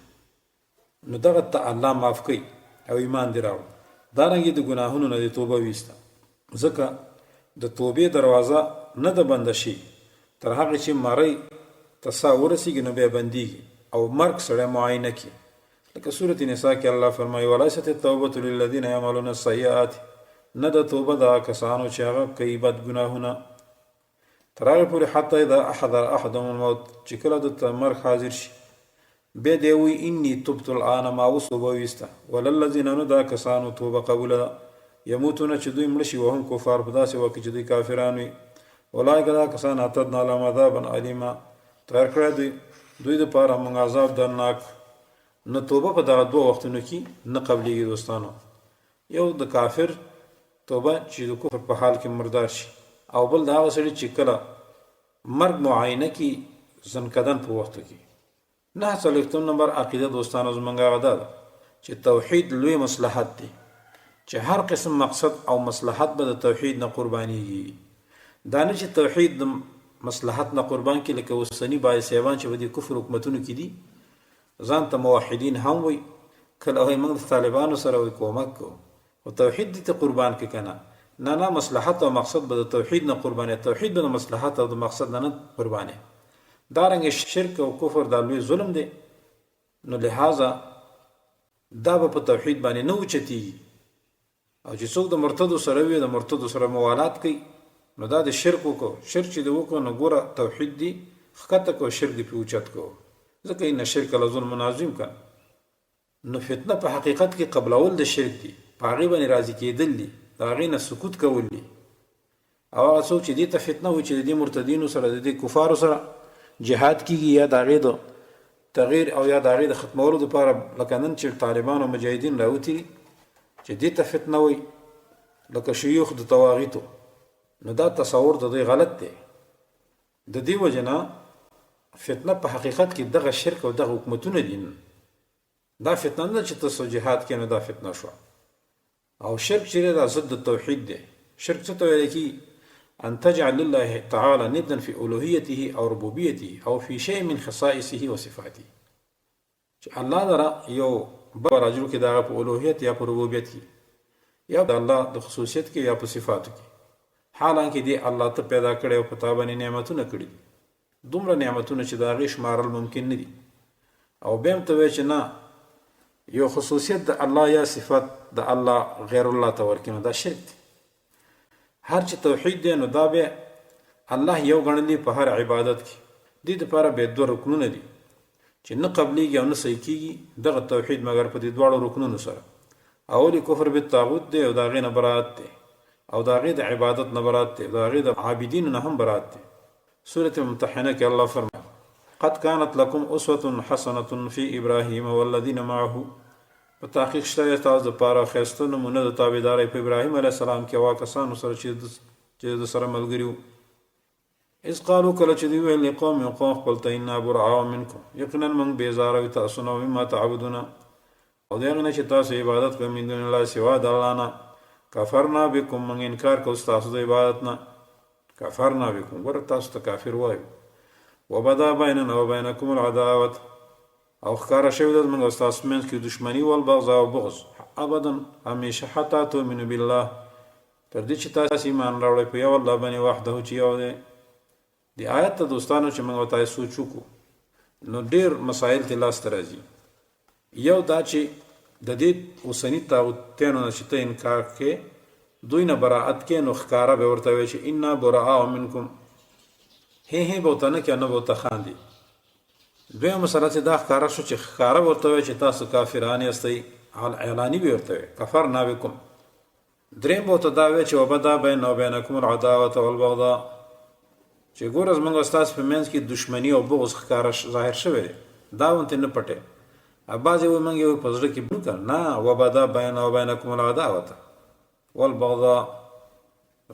نو دغه ته الله معاف کوي او ایمان دې راوړ. دارنګې د ګناهونو نه دې توبه ویسته، ځکه د توبې دروازه نه ده بنده شي تر هغې چې مرۍ ته ساه ورسیږي نو بیا بندیږي او مرګ سړی معاینه کړي، لکه سورة نساء کې الله فرمایي، ولیست التوبة للذین یعملون السیئات، نه ده توبه د هغه کسانو چې هغه کوي بد ګناهونه، تر هغې پورې حتی اذا احضر احدهم الموت، چې کله ده ته مرګ حاضر شي بیا دی وایي انی تبت الآن، ما اوس توبه ویسته، ولا الذین، نه دا کسانو توبه قبوله ده، یموتون، چې دوی مړه شي، وهم کفار، په داسې وخت کې چې دوی کافران وي، اولئک، دا کسان، اعتدنا لهم عذابا الیما، تیار کړی دوی دوی دپاره موږ عذاب دردناک. نو توبه په دغه دوه وختونو کې نه قبلیږي دوستانو، یو د کافر توبه چې د کفر په حال کې مردار شي، او بل د هغه سړي چې کله مرګ معاینه کی ځنکدن په وخت کې. 49م نمبر عقیده دوستانو زمونږ هغه دا ده چې توحید لوی مصلحت دی، چې هر قسم مقصد او مصلحت به د توحید نه قربانیږي. دا نه چې توحید د مصلحت نه قربان کی، لکه اوسني بعضې صاحبان چې په دې کفر حکومتونو کې دي، ځان ته موحدین هم وایي، کله وایي موږ د طالبانو سره وایي کومک کوو، خو توحید دې ته قربان کړي کنه. نه نه، مصلحت او مقصد به د توحید نه قربانې، توحید به د مصلحت او د مقصد نه نه قربانې. دا رنګ شرک او کفر دا لوی ظلم دی، نو لهذا دا به په توحید باندې نه اوچتیږي. او چې څوک د مرتدو سره وي، د مرتدو سره موالات کوي، نو دا د شرک وکړو. شرک چې دی وکړو نو ګوره توحید دی ښکته کو، شرک دی پې اوچت کو، ځکه ان الشرک لظلم عظیم کنه. نو فتنه په حقیقت کې قبلول د شرک دي، په هغې باندې راضي کېدل دي، د هغې نه سکوت کول دي. او هغه څوک چې دې ته فتنه وایي چې د دې مرتدینو سره، د دې کفارو سره جهاد کیږي، یا د هغې د تغییر او یا د هغې د ختمولو دپاره، لکه نن چې طالبان او مجاهدین راوتي دي چې دې ته فتنه وایي، لکه شیوخ د طواغیتو، نو دا تصور د دوی غلط دی. د دې وجې نه فتنه په حقیقت کې دغه شرک او دغه حکومتونه دي. دا فتنه نه ده چې تاسو جهاد کې نو دا فتنه شوه. او شرک چې دی دا ضد د توحید دی. شرک څه ته ویل کیږي؟ ان تجعل لله تعالی ندا فی الوهیته او ربوبیته او فی شیء من خصائصه وصفاته، چې الله لره یو بل راجو کې دغه په الوهیت یا په ربوبیت کې، یا د الله د خصوصیت کې، یا په صفاتو کې، حالانکه دی الله ته پیدا کړی او په تا باندې نعمتونه کړي دي، دومره نعمتونه چې د هغې شمارل ممکن نه دي، او بیا هم ته وایې چې نه یو خصوصیت د الله یا صفت د الله غیر الله ته ورکړي، نو دا شرک دی. هر چې توحید دی نو دا به الله یو ګڼلی په هر عبادت کې. دې دپاره بیا دوه رکنونه دي چې نه قبلیږي او نه صحیح کیږي دغه توحید مګر په دې دواړو رکنونو سره. اول کفر بالطاغوت دی او د هغې نه برائت دی، او د هغې د عبادت نه برائت دی، او د هغې د عابدینو نه هم برائت دی. سورة ممتحنه کې الله فرمایي، قد كانت لكم اسوة حسنة في ابراهيم والذين معه، په تحقیق شته تاسو دپاره ښایسته نمونه د تابعدارۍ په ابراهیم علیه السلام کې او هغه کسانو سره چې د سره ملګري وو. اذ قالو، کله چې دوی ویل، لقوم، قوم خپل ته، انا براء منکم، یقینا موږ بېزاره یو تاسو نه، مما تعبدون، او د هغې نه چې تاسو عبادت کوئ، من دون الله، سوا د الله نه، کفرنا بكم، موږ انکار کوو ستاسو د عبادت نه، کفرنا بكم، ګوره تاسو ته کافر وایو، وبدا بیننا وبینکم العداوت، او ښکاره شوې ده زموږ او ستاسو منځ کې دښمني، والبغضاء، او بغض، ابدا، همیشه، حتی تؤمنو بالله، تر دې چې تاسو ایمان راوړئ په یو الله باندې، وحده، چې یو دی. دې آیت ته دوستانو چې موږ تاسو سوچ وکړو نو ډیر مسایل ته لاس ته راځي. یو دا چې د دې اوسني طاغوتیانو نه چې ته انکار کې، دوی نه براءت کې، نو ښکاره به ورته وایې چې انا براء منکم، هی هی به ورته نه کوې، نه به ورته خاندي. دویمه مسله چې دا ښکاره شو چې ښکاره به ورته وایې چې تاسو کافران یاستئ، اعلاني به ورته وایې کفرنا بکم. دریم به ورته دا وایې چې وبدا بیننا وبینکم العداوة والبغضاء، چې ګوره زموږ او ستاسو په منځ کې دښمني او بغض ښکاره ظاهر شوی دی، دا ورته نه پټې. بعضې وایي موږ یې په زړه کې بلو که نه، وبدا بیننا وبینکم العداوة والبغضاء،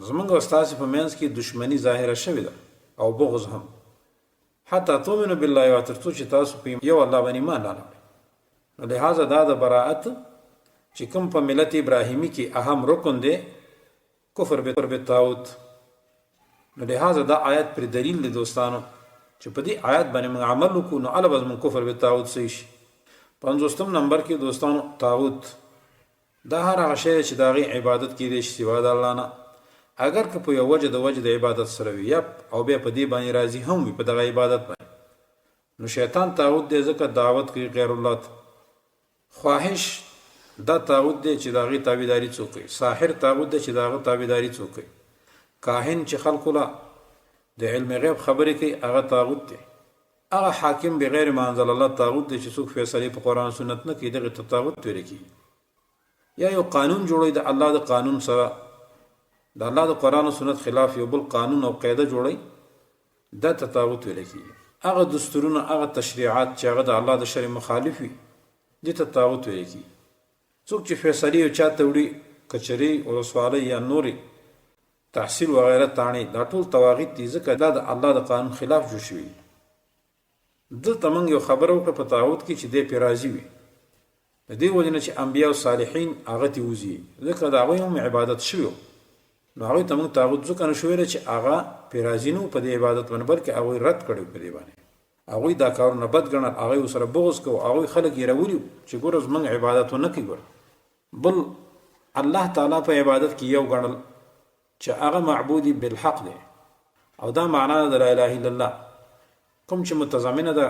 زموږ او ستاسو په منځ کې دښمني ظاهره شوې ده او بغض هم، حتی تؤمنوا بالله، او تر څو چې تاسو په یو الله باندې ایمان رانه. نو لهذا دا د براءت چې کوم په ملت ابراهیمي کې اهم رکن دی، کفر بالطاغوت. نو لهذا دا آیت پر دلیل دی دوستانو چې په دې آیت باندې موږ عمل وکړو، نو هله به زموږ کفر بالطاغوت صحیح شي. 50 نمبر کې دوستانو طاغوت دا هر هغه شی چې د هغې عبادت کېدی شي سوا د الله نه، اګر که په یو وجه د وجه د عبادت سره وي، یا او بیا په دې باندې راضي هم وي په دغه عبادت باندې. نو شیطان طاغوت دی ځکه دعوت کوي غیر الله ته. خواهش دا طاغوت دی چې د هغې تابعداري څوک کوي. ساحر طاغوت دی چې د هغه تابعداري څوک کوي. کاهن چې خلکو له د علم غیب خبرې کوي هغه طاغوت دی. هغه حاکم بغیر ما انزل الله طاغوت دی چې څوک فیصلې په قرآن سنت نه کوي، دغه ته طاغوت ویل کېږي. یا یو قانون جوړوي د الله د قانون سره، د الله د قرآن او سنت خلاف یو بل قانون او قاعده جوړوي، دا ته طاغوت ویل کېږي. هغه دستورونه، هغه تشریعات چې هغه د الله د شرع مخالف وي، دې ته طاغوت ویل کېږي. څوک چې فیصلې یو چاته وړي، کچري، ولسوالۍ یا نورې تحصیل وغیره تاڼې، دا ټول طواغیت دي، ځکه دا د الله د قانون خلاف جوړ شوي دي. دلته موږ یو خبره وکړه په طاغوت کې چې دی پرې راضي وي، د دې وجې نه چې انبیا او صالحین هغه ترې وځي، ځکه د هغوی هم عبادت شوی و، نو هغوی ته موږ طاغوت ځکه نه شو ویلی چې هغه پرې راضي نه وو په دې عبادت باندې، بلکې هغوی رد کړی په دې باندې، هغوی دا کارونه بد ګڼل، هغوی ورسره بغض کوو، هغوی خلک یې راولي وو چې ګوره زموږ عبادت ونه کوي. ګوره بل الله تعالی په عبادت کې یو ګڼل چې هغه معبود بالحق دی، او دا معنا ده د لا اله الا الله کوم چې متضمنه ده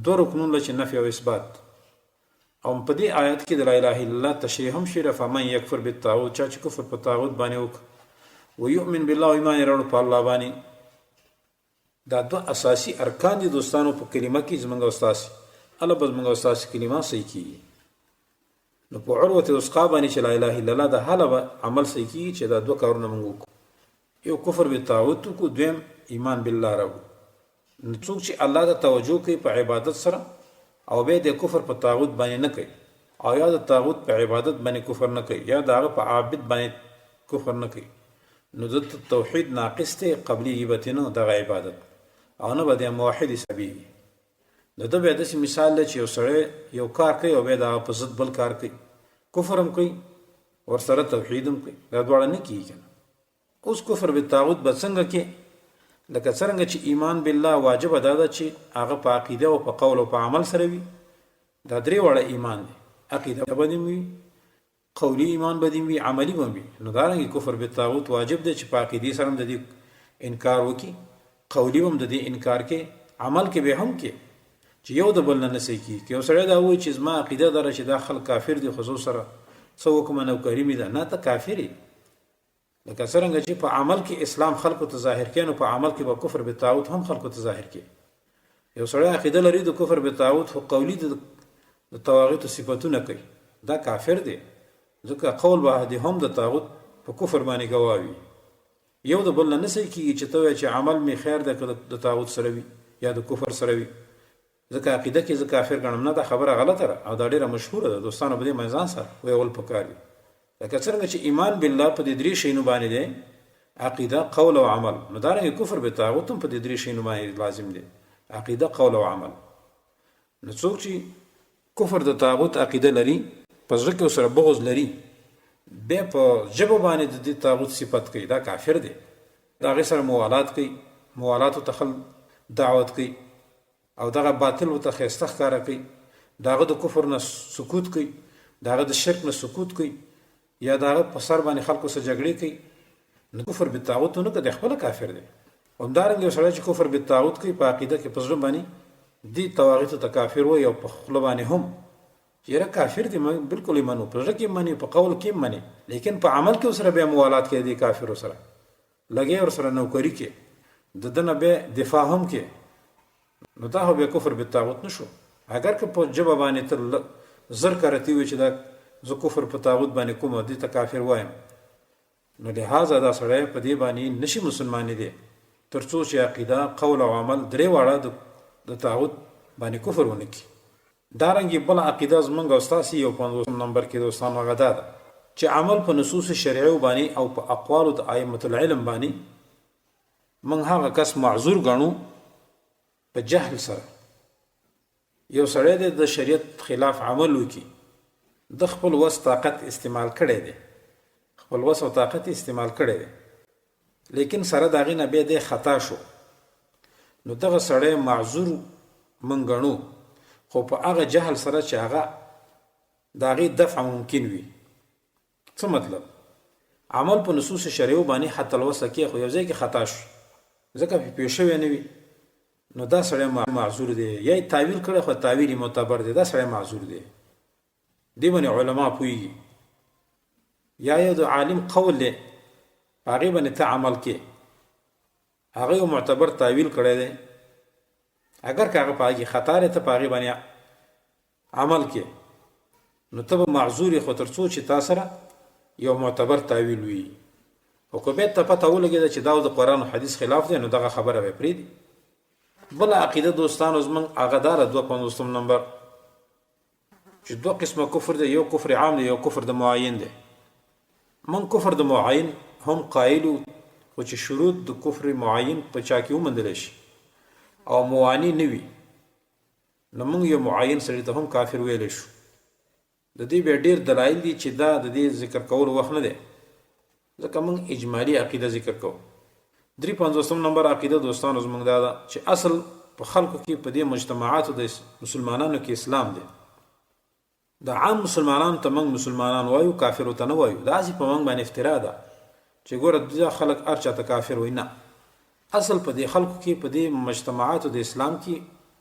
دوه رکنونه چې نفي او اثبات. او په دې آیت کې د لا اله الا الله تشریح هم شوې ده، فمن یکفر بالطاغوت، چا چې کفر په طاغوت باندې وکړ، ویؤمن بالله، او ایمان یې راوړ په الله باندې. دا دوه اساسي ارکان دي دوستانو په کلمه کې زمونږ او ستاسې، هله به زمونږ او ستاسې کلمه صحیح کېږي. نو په عروة وثقا باندې چې لا اله الا الله ده، هله به عمل صحیح کېږي چې دا دوه کارونه مونږ وکړو، یو کفر بالطاغوت وکړو، دویم ایمان بالله راوړو. نو څوک چې الله ته توجه کوي په عبادت سره او بیا د کفر په طاغوت باندې نه کوي، او یا د طاغوت په عبادت باندې کفر نه کوي، یا د هغه په عابد باندې کفر نه کوي، نو دلته توحید ناقص دی، قبلیږي به ترې نه دغه عبادت، او نه به دی موحد حسابیږي. د ده بیا داسې مثال دی چې یو سړی یو کار کوي او بیا د هغه په ضد بل کار کوي، کفر هم کوي ورسره توحید هم کوي، دا دواړه نه کېږي که نه. اوس کفر بالطاغوت به څنګه کې؟ لکه څرنګه چې ایمان بالله واجب دا ده چې هغه په عقیده او په قول او په عمل سره وي، دا درې واړه ایمان دی، عقیده به دې وي، قولی ایمان به دې وي، عملی به وي. نو دارنګه کفر بالطاغوت واجب دی چې په عقیدې سره هم د دې انکار وکړي، قولی هم د دې انکار کې، عمل کې به هم کې، چې یو د بل نه نه صحیح کېږي. که یو سړی دا وایي چې زما عقیده دا ده چې دا خلک کافر دي خو زه سره څه وکړم نوکري مې ده، نه، ته کافر یې. لکه څرنګه چې په عمل کې اسلام خلکو ته ظاهر کې، نو په عمل کې به کفر بالطاغوت هم خلکو ته ظاهر کې. یو سړی عقیده لري د کفر بالطاغوت، خو قولی د طواغیتو صفتونه کوي، دا کافر دی، ځکه قول به دې هم د طاغوت په کفر باندې ګواه وي. یو د بل نه نه صحیح کېږي چې ته وایې چې عمل مې خیر دی که د طاغوت سره وي یا د کفر سره وي، ځکه عقیده کې زه کافر ګڼم، نه، دا خبره غلطه ده او دا ډېره مشهوره ده دوستانو، په دې باندې ځان سره ویول پکار دي. لکه څرنګه چې ایمان بالله په دې درې شیانو باندې دی، عقیده، قول او عمل، نو دارنګه کفر بالطاغوت هم په دې درې شیانو باندې لازم دی، عقیده، قول او عمل. نو څوک چې کفر د طاغوت عقیده لري، په زړه کې ورسره بغض لري، بیا په ژبه باندې د دې طاغوت صفت کوي، دا کافر دی. د هغې سره موالات کوي، موالاتو ته خلک دعوت کوي او دغه باطل ورته ښایسته ښکاره کوي، د هغه د کفر نه سکوت کوي، د هغه د شرک نه سکوت کوي، یا د هغه په سر باندې خلکو سره جګړې کوي، نو کفر بالطاغوت نه کوي، خپله کافر دی. همدارنګه یو سړی چې کفر بالطاغوت کوي په عقیده کې په زړه باندې دې طواغیتو ته کافر وایي او په خوله باندې هم چې یاره کافر دی، بالکل یې منو، په زړه کې مني، په قول کې مني، لیکن په عمل کې ورسره بیا موالات کوي، دی کافر سره لګي، ورسره نوکري کې، د ده نه بیا دفاع هم کې، نو دا خو بیا کفر بالطاغوت نشو. اګر که په ژبه باندې ته زر کرتي وي چې دا زه کفر په طاغوت باندې کوم، دې ته کافر وایم، نو لهذا دا سړی په دې باندې نشي مسلمانې دی تر څو چې عقیده، قول او عمل درې واړه د طاغوت باندې کفر ونه کړي. دارنګې بله عقیده زمونږ او ستاسې 51 نمبر کې دوستانو هغه دا ده چې عمل په نصوص شرعیو باندې او په اقوالو د ائمة العلم باندې موږ هغه کس معذور ګڼو په جهل سره. یو سړی دی د شریعت خلاف عمل وکړي، د خپل وس طاقت استعمال کړی دی، خپل وس او طاقت استعمال کړی دی، لیکن سره د هغې نه بیا دی خطا شو، نو دغه سړی معذور موږ ګڼو، خو په هغه جهل سره چې هغه د هغې دفع ممکن وي. څه مطلب؟ عمل په نصوص شرعیو باندې حتی الوسه کې خو یو ځای کې خطا شو، ځکه پې پوه شوی نه وي، نو دا سړی معذور دی، یا یې تاویل کړی خو تاویل یې معتبر دی، دا سړی معذور دی، دې باندې علما پوهېږي. یا یو د عالم قول دی، په هغې باندې ته عمل کې، هغه یو معتبر تاویل کړی دی، اګر که هغه په هغې کې خطا دی، ته په هغې باندې عمل کې، نو ته به معذور یې، خو تر څو چې تا سره یو معتبر تاویل وي. خو که بیا ته پته ولګېده چې دا د قرآن او حدیث خلاف دی، نو دغه خبره به پرېږدي. بله عقیده دوستانو زموږ هغه دا ده 52 نمبر چې دوه قسمه کفر دی، یو کفر عام دی، یو کفر د معین دی. موږ کفر د معین هم قایل یو، خو چې شروط د کفر معین په چا کې وموندلی شي او موانع نه وي، نو موږ یو معین سړي ته هم کافر ویلی شو. د دې بیا ډېر دلایل دي چې دا د دې ذکر کولو وخت نه دی، ځکه موږ اجمالي عقیده ذکر کوو. 53 نمبر عقیده دوستانو زموږ دا ده چې اصل په خلکو کې په دې مجتمعاتو د مسلمانانو کې اسلام دی. د عام مسلمانانو ته موږ مسلمانان وایو، کافرو ته نه وایو. داسې په موږ باندې افترا ده چې ګوره دا خلک هر چا ته کافر وایي. نه، اصل په دې خلکو کې په دې مجتمعاتو د اسلام کې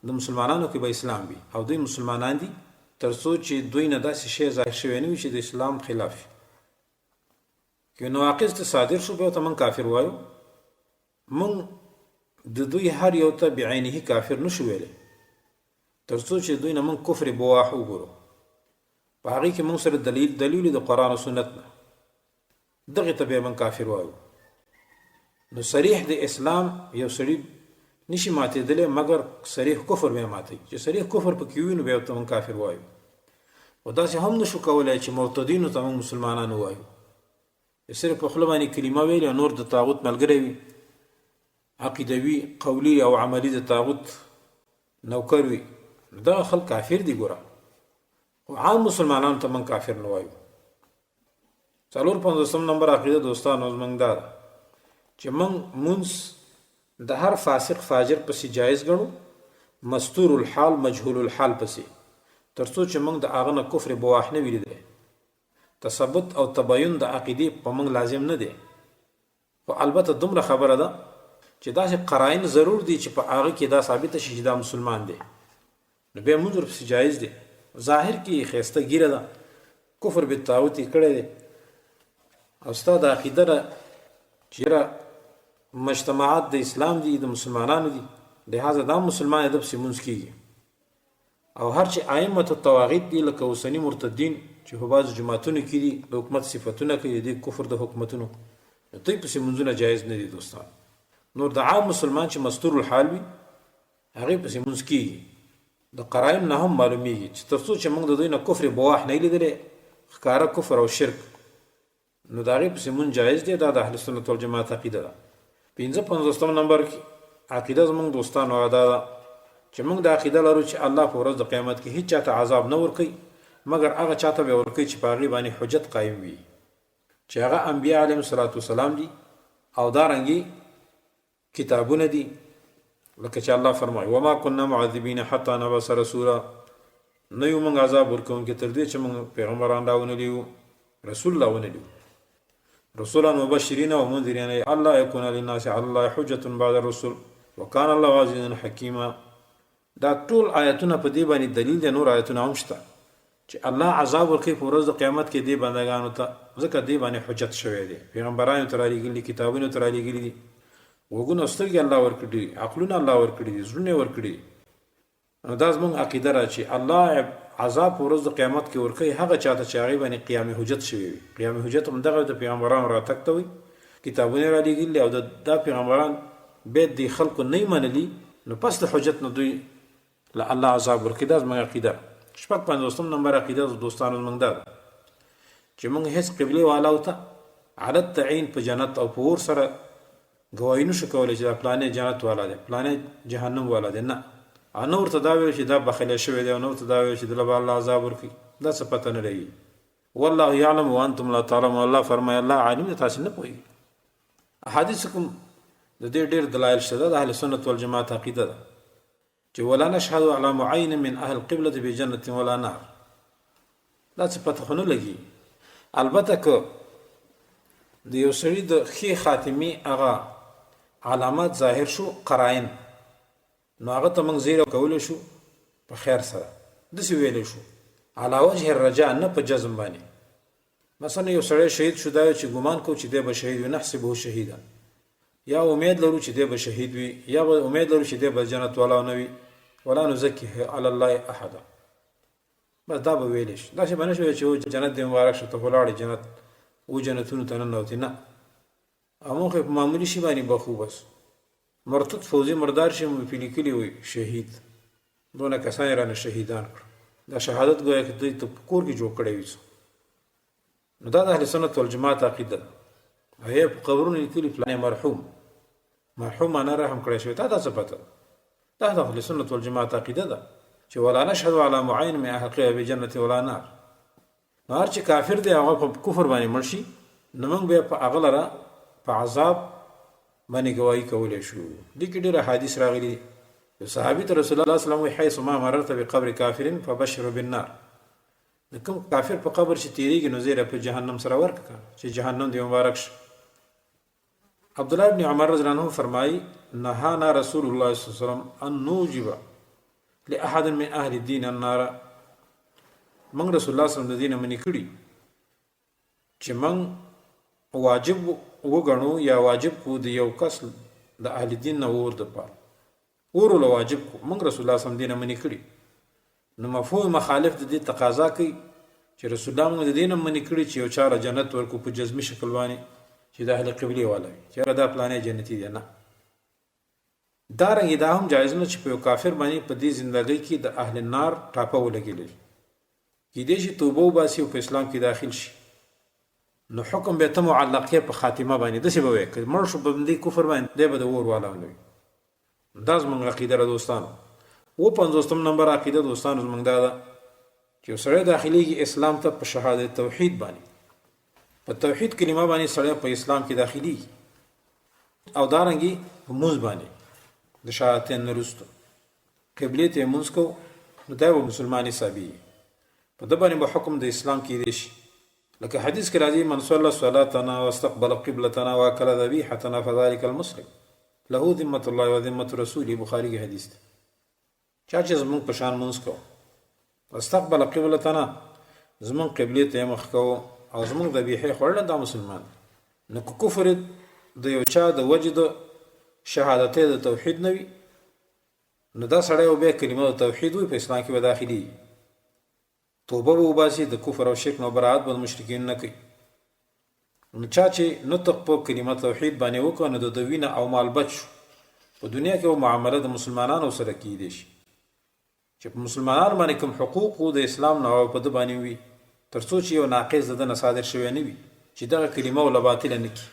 د مسلمانانو کې به اسلام وي او دوی مسلمانان دي، تر څو چې دوی نه داسې شی ظاهر شوی نه وي چې د اسلام خلاف وي. که نواقض ته صادر شو بیا ته موږ کافر وایو. موږ د دوی هر یو ته بعینه کافر نشو ویلی تر څو چې دوی نه موږ کفر بواح وګورو، په هغې کې موږ سره دلیل د قرآن او سنت نه، دغې ته بیا موږ کافر وایو. نو صریح د اسلام یو سړي نشي ماتېدلی مګر صریح کفر بیا ماتوي، چې صریح کفر پکې وي نو بیا ورته موږ کافر وایو. خو داسې هم نشو کولی چې مرتدینو ته موږ مسلمانان ووایو، چې صرف په خوله باندې کلمه ویلې او نور د طاغوت ملګری وي، عقیدوي، قولي او عملي د طاغوت نوکر وي، نو دغه خلک کافر دي ګوره. خو عام مسلمانانو ته موږ کافر نه وایو. 54 نمبر عقیده دوستانو زموږ دا ده چې موږ مونځ د هر فاسق فاجر پسې جایز ګڼو، مستور الحال مجهول الحال پسې، تر څو چې موږ د هغه نه کفر بواح نه وي لیدلی. تثبت او تبین د عقیدې په موږ لازم نه دی، خو البته دومره خبره ده چې داسې قراین ضرور دي چې په هغه کې دا ثابته شي چې دا مسلمان دی، نو بیا مونځ ورپسې جایز دی. ظاهر کې یې ښایسته ږیره ده، کفر بالطاغوت یې کړی دی، او ستا د عقیده ده چې یاره مجتمعات د اسلام دي، د مسلمانانو دي، لهذا دا مسلمان دی، ده پسې مونځ کېږي. او هر چې ائمة الطواغیت دي لکه اوسني مرتدین چې په بعضو جوماتونو کې دي، د حکومت صفتونه کوي، د دې کفر د حکومتونو، نو دوی پسې مونځونه جایز نه دي دوستان. نور د عام مسلمان چې مستور الحال وي هغې پسې مونځ کېږي. د قراین نه هم معلومیږي چې تر څو چې موږ د دوی نه کفر بواح نه لیدلی، ښکاره کفر او شرک، نو د هغې پسې مونځ جایز دی. دا د اهل سنت والجماعت عقیده ده. 55 نمبر کې عقیده زموږ دوستانو هغه دا ده چې موږ دا عقیده لرو چې الله په ورځ د قیامت کې هیڅ چاته عذاب نه ورکوي، مګر هغه چاته به ورکوي چې په هغې باندې حجت قایم وي، چې هغه انبیا علیهم الصلاة والسلام دي او دارنګې کتابونه دي، لکه چې الله فرمایي وما كنا معذبین حتی نبعث رسولا، نه یو موږ عذاب ورکوونکي تر دې چې موږ پیغمبران راونه لیو، رسول راونه لیو، رسولا مبشرین و منذرین الا یکون للناس علی الله حجة بعد الرسل وکان الله عزیزا حکیما. دا ټول آیتونه په دې باندې دلیل دی، نور آیتونه هم شته چې الله عذاب ورکوي په ورځ د قیامت کې دې بندګانو ته، ځکه دې باندې حجت شوی دی، پیغمبرانو ته رالیږلي، کتابونه ته رالیږلي دي، غوږونه او سترګې الله ورکړي دي، عقلونه الله ورکړي دي، زړونه یې ورکړي دي. نو دا زموږ عقیده را چې الله عذاب په ورځ د قیامت کې ورکوي هغه چاته چې هغې باندې قیام حجت شوی وي. قیام حجت هم دغه د پیغمبرانو راتګ ته وایي، کتابونه یې رالیږلي او دا پیغمبران باید د خلکو نه منلي، نو پس د حجت نه دوی له الله عذاب ورکړي. دا زموږ عقیده. شپږ پنځوستم نمبر عقیده دوستانو زموږ دا ده چې موږ هیڅ قبلې والاو ته علی التعین په جنت او په اور سره ګواهي نشو کولی چې دا پلانې جنت والا دی، پلانې جهنم والا دی، نه. او نه ورته دا ویل چې دا بخښلی شوی دی، او نه ورته دا ویل چې دله به الله عذاب ورکړي، دا څه پته نه لګي. والله یعلم وانتم لا تعلمون، الله فرمایي الله عالم دی، تاسې نه پوهېږئ. احادیث کوم د دې ډېر دلایل شته، دا د اهل سنت والجماعت عقیده ده چې ولا نشهد على معين من اهل القبلة بجنة ولا نار، دا څه پته خو نه لګي. البته که د یو سړي د ښې خاتمې هغه علامات ظاهر شو، قراین، نو هغه ته موږ زیری کولی شو په خیر سره، داسې ویلی شو علی وجه الرجاء، نه په جزم باندې. مثلا یو سړی شهید شو، دا چې ګمان کو چې دی به شهید وي، نحسبه شهیدا، یا امید لرو چې دی به شهید وي، یا به امید لرو چې دی به جنت والا نه وي، ولا نزکیه علی الله احدا، بس دا به ویلی شي. داسې به نه شي چې جنت دې مبارک شه، ته خو لاړې جنت و جنتونو ته ننوتې، نه، او موږ په معمولي شي باندې بخو، بس مرتد فوځي مردار شي مو پې لیکلي وي شهید، دونه کسان یې رانه شهیدان کړو. دا شهادت ګویا که دوی ته په کور کې جوړ کړی وي. نو دا د اهل سنت والجماعت عقیده ده. هي په قبرونو لیکلي فلانی مرحوم، مرحوم معنا رحم کړی شوی، تا ته څه پته ده؟ دا د اهل سنت والجماعت عقیده ده چې ولا نشهد على معین من اهل قبله بجنة ولا نار. نو هر چې کافر دی هغه په کفر باندې مړ شي، نو موږ بیا په هغه لره په عذاب باندې ګواهي کولی شو. دې کې ډېر احادیث راغلي دي. یو صحابي ته رسول الله صلی الله علیه وسلم وایي حیث ما مررت بقبر کافر فبشر بالنار، د کوم کافر په قبر چې تیریږي نو زیری په جهنم سره ورکړه چې جهنم دې مبارک شي. عبد الله ابن عمر رضی الله عنه فرمایي نهانا رسول الله صلی الله علیه وسلم ان نوجب لاحد من اهل الدين النار. موږ رسول الله صلی الله علیه وسلم د دین منې کړي چې موږ واجب وګڼو یا واجب کو د یو کس د اهل دین نه اور د پاره اور له واجب کو، موږ رسول الله صلی الله علیه وسلم دین منې کړي. نو مفهوم مخالف د دې تقاضا کوي چې رسول الله موږ د دې نه منې کړي چې یو چا له جنت ورکو په جزمي شکل باندې چې د اهل قبلې والا وي چې دا پلانې جنتي دی، نه. دا رنګ دا هم جایز نه چې په یو کافر باندې په دې زندګۍ کې د اهل النار ټاپه ولګېږي، کیدای شي توبه وباسي او په اسلام کې داخل شي، نو حکم به ته معلق یې په خاتمه باندې، داسې به وایې که مړ شو په دې کفر باندې دی به د اور والا نه وي. دا زموږ عقیده ده دوستانو. و پنځوستم نمبر عقیده دوستانو زموږ دا ده چې یو سړی داخليږي اسلام ته په شهادت توحید باندې، په توحید کلمه باندې سړی په اسلام کې داخليږي، او دارنګي په مونځ باندې د شهادتین نه وروسته قبلې ته یې مونځ کو، نو دی به مسلمان حسابېږي، په ده باندې به حکم د اسلام کېدی شي. لکه حدیث کې راځي من صلى صلاتنا واستقبل قبلتنا واکل ذبیحتنا فذلك المسلم له ذمة الله وذمة رسوله، بخاري کې حدیث دی. چا چې زمونږ په شان مونځ کو، واستقبل قبلتنا، زمونږ قبلې ته یې مخ کو او زمونږ ذبیحې خوړله، دا مسلمان دی. نو که کفر د یو چا د وجې د شهادتۍ د توحید نه وي، نو دا سړی به بیا کلمه د توحید وي، په اسلام کې به داخلېږي، توبه به وباسي، د کفر او شرک نه براعت به د مشرکینو نه کوي. نو چا چې نطق په کلمه توحید باندې وکړ، نو د ده وینه او مال بچ شو. په دنیا کې به معامله د مسلمانانو سره کیدی شي چې په مسلمانانو باندې کوم حقوق وو د اسلام نه په ده باندې وي، تر څو چې یو ناقض د ده نه صادر شوی نه وي چې دغه کلمه وله باطله نه کړي.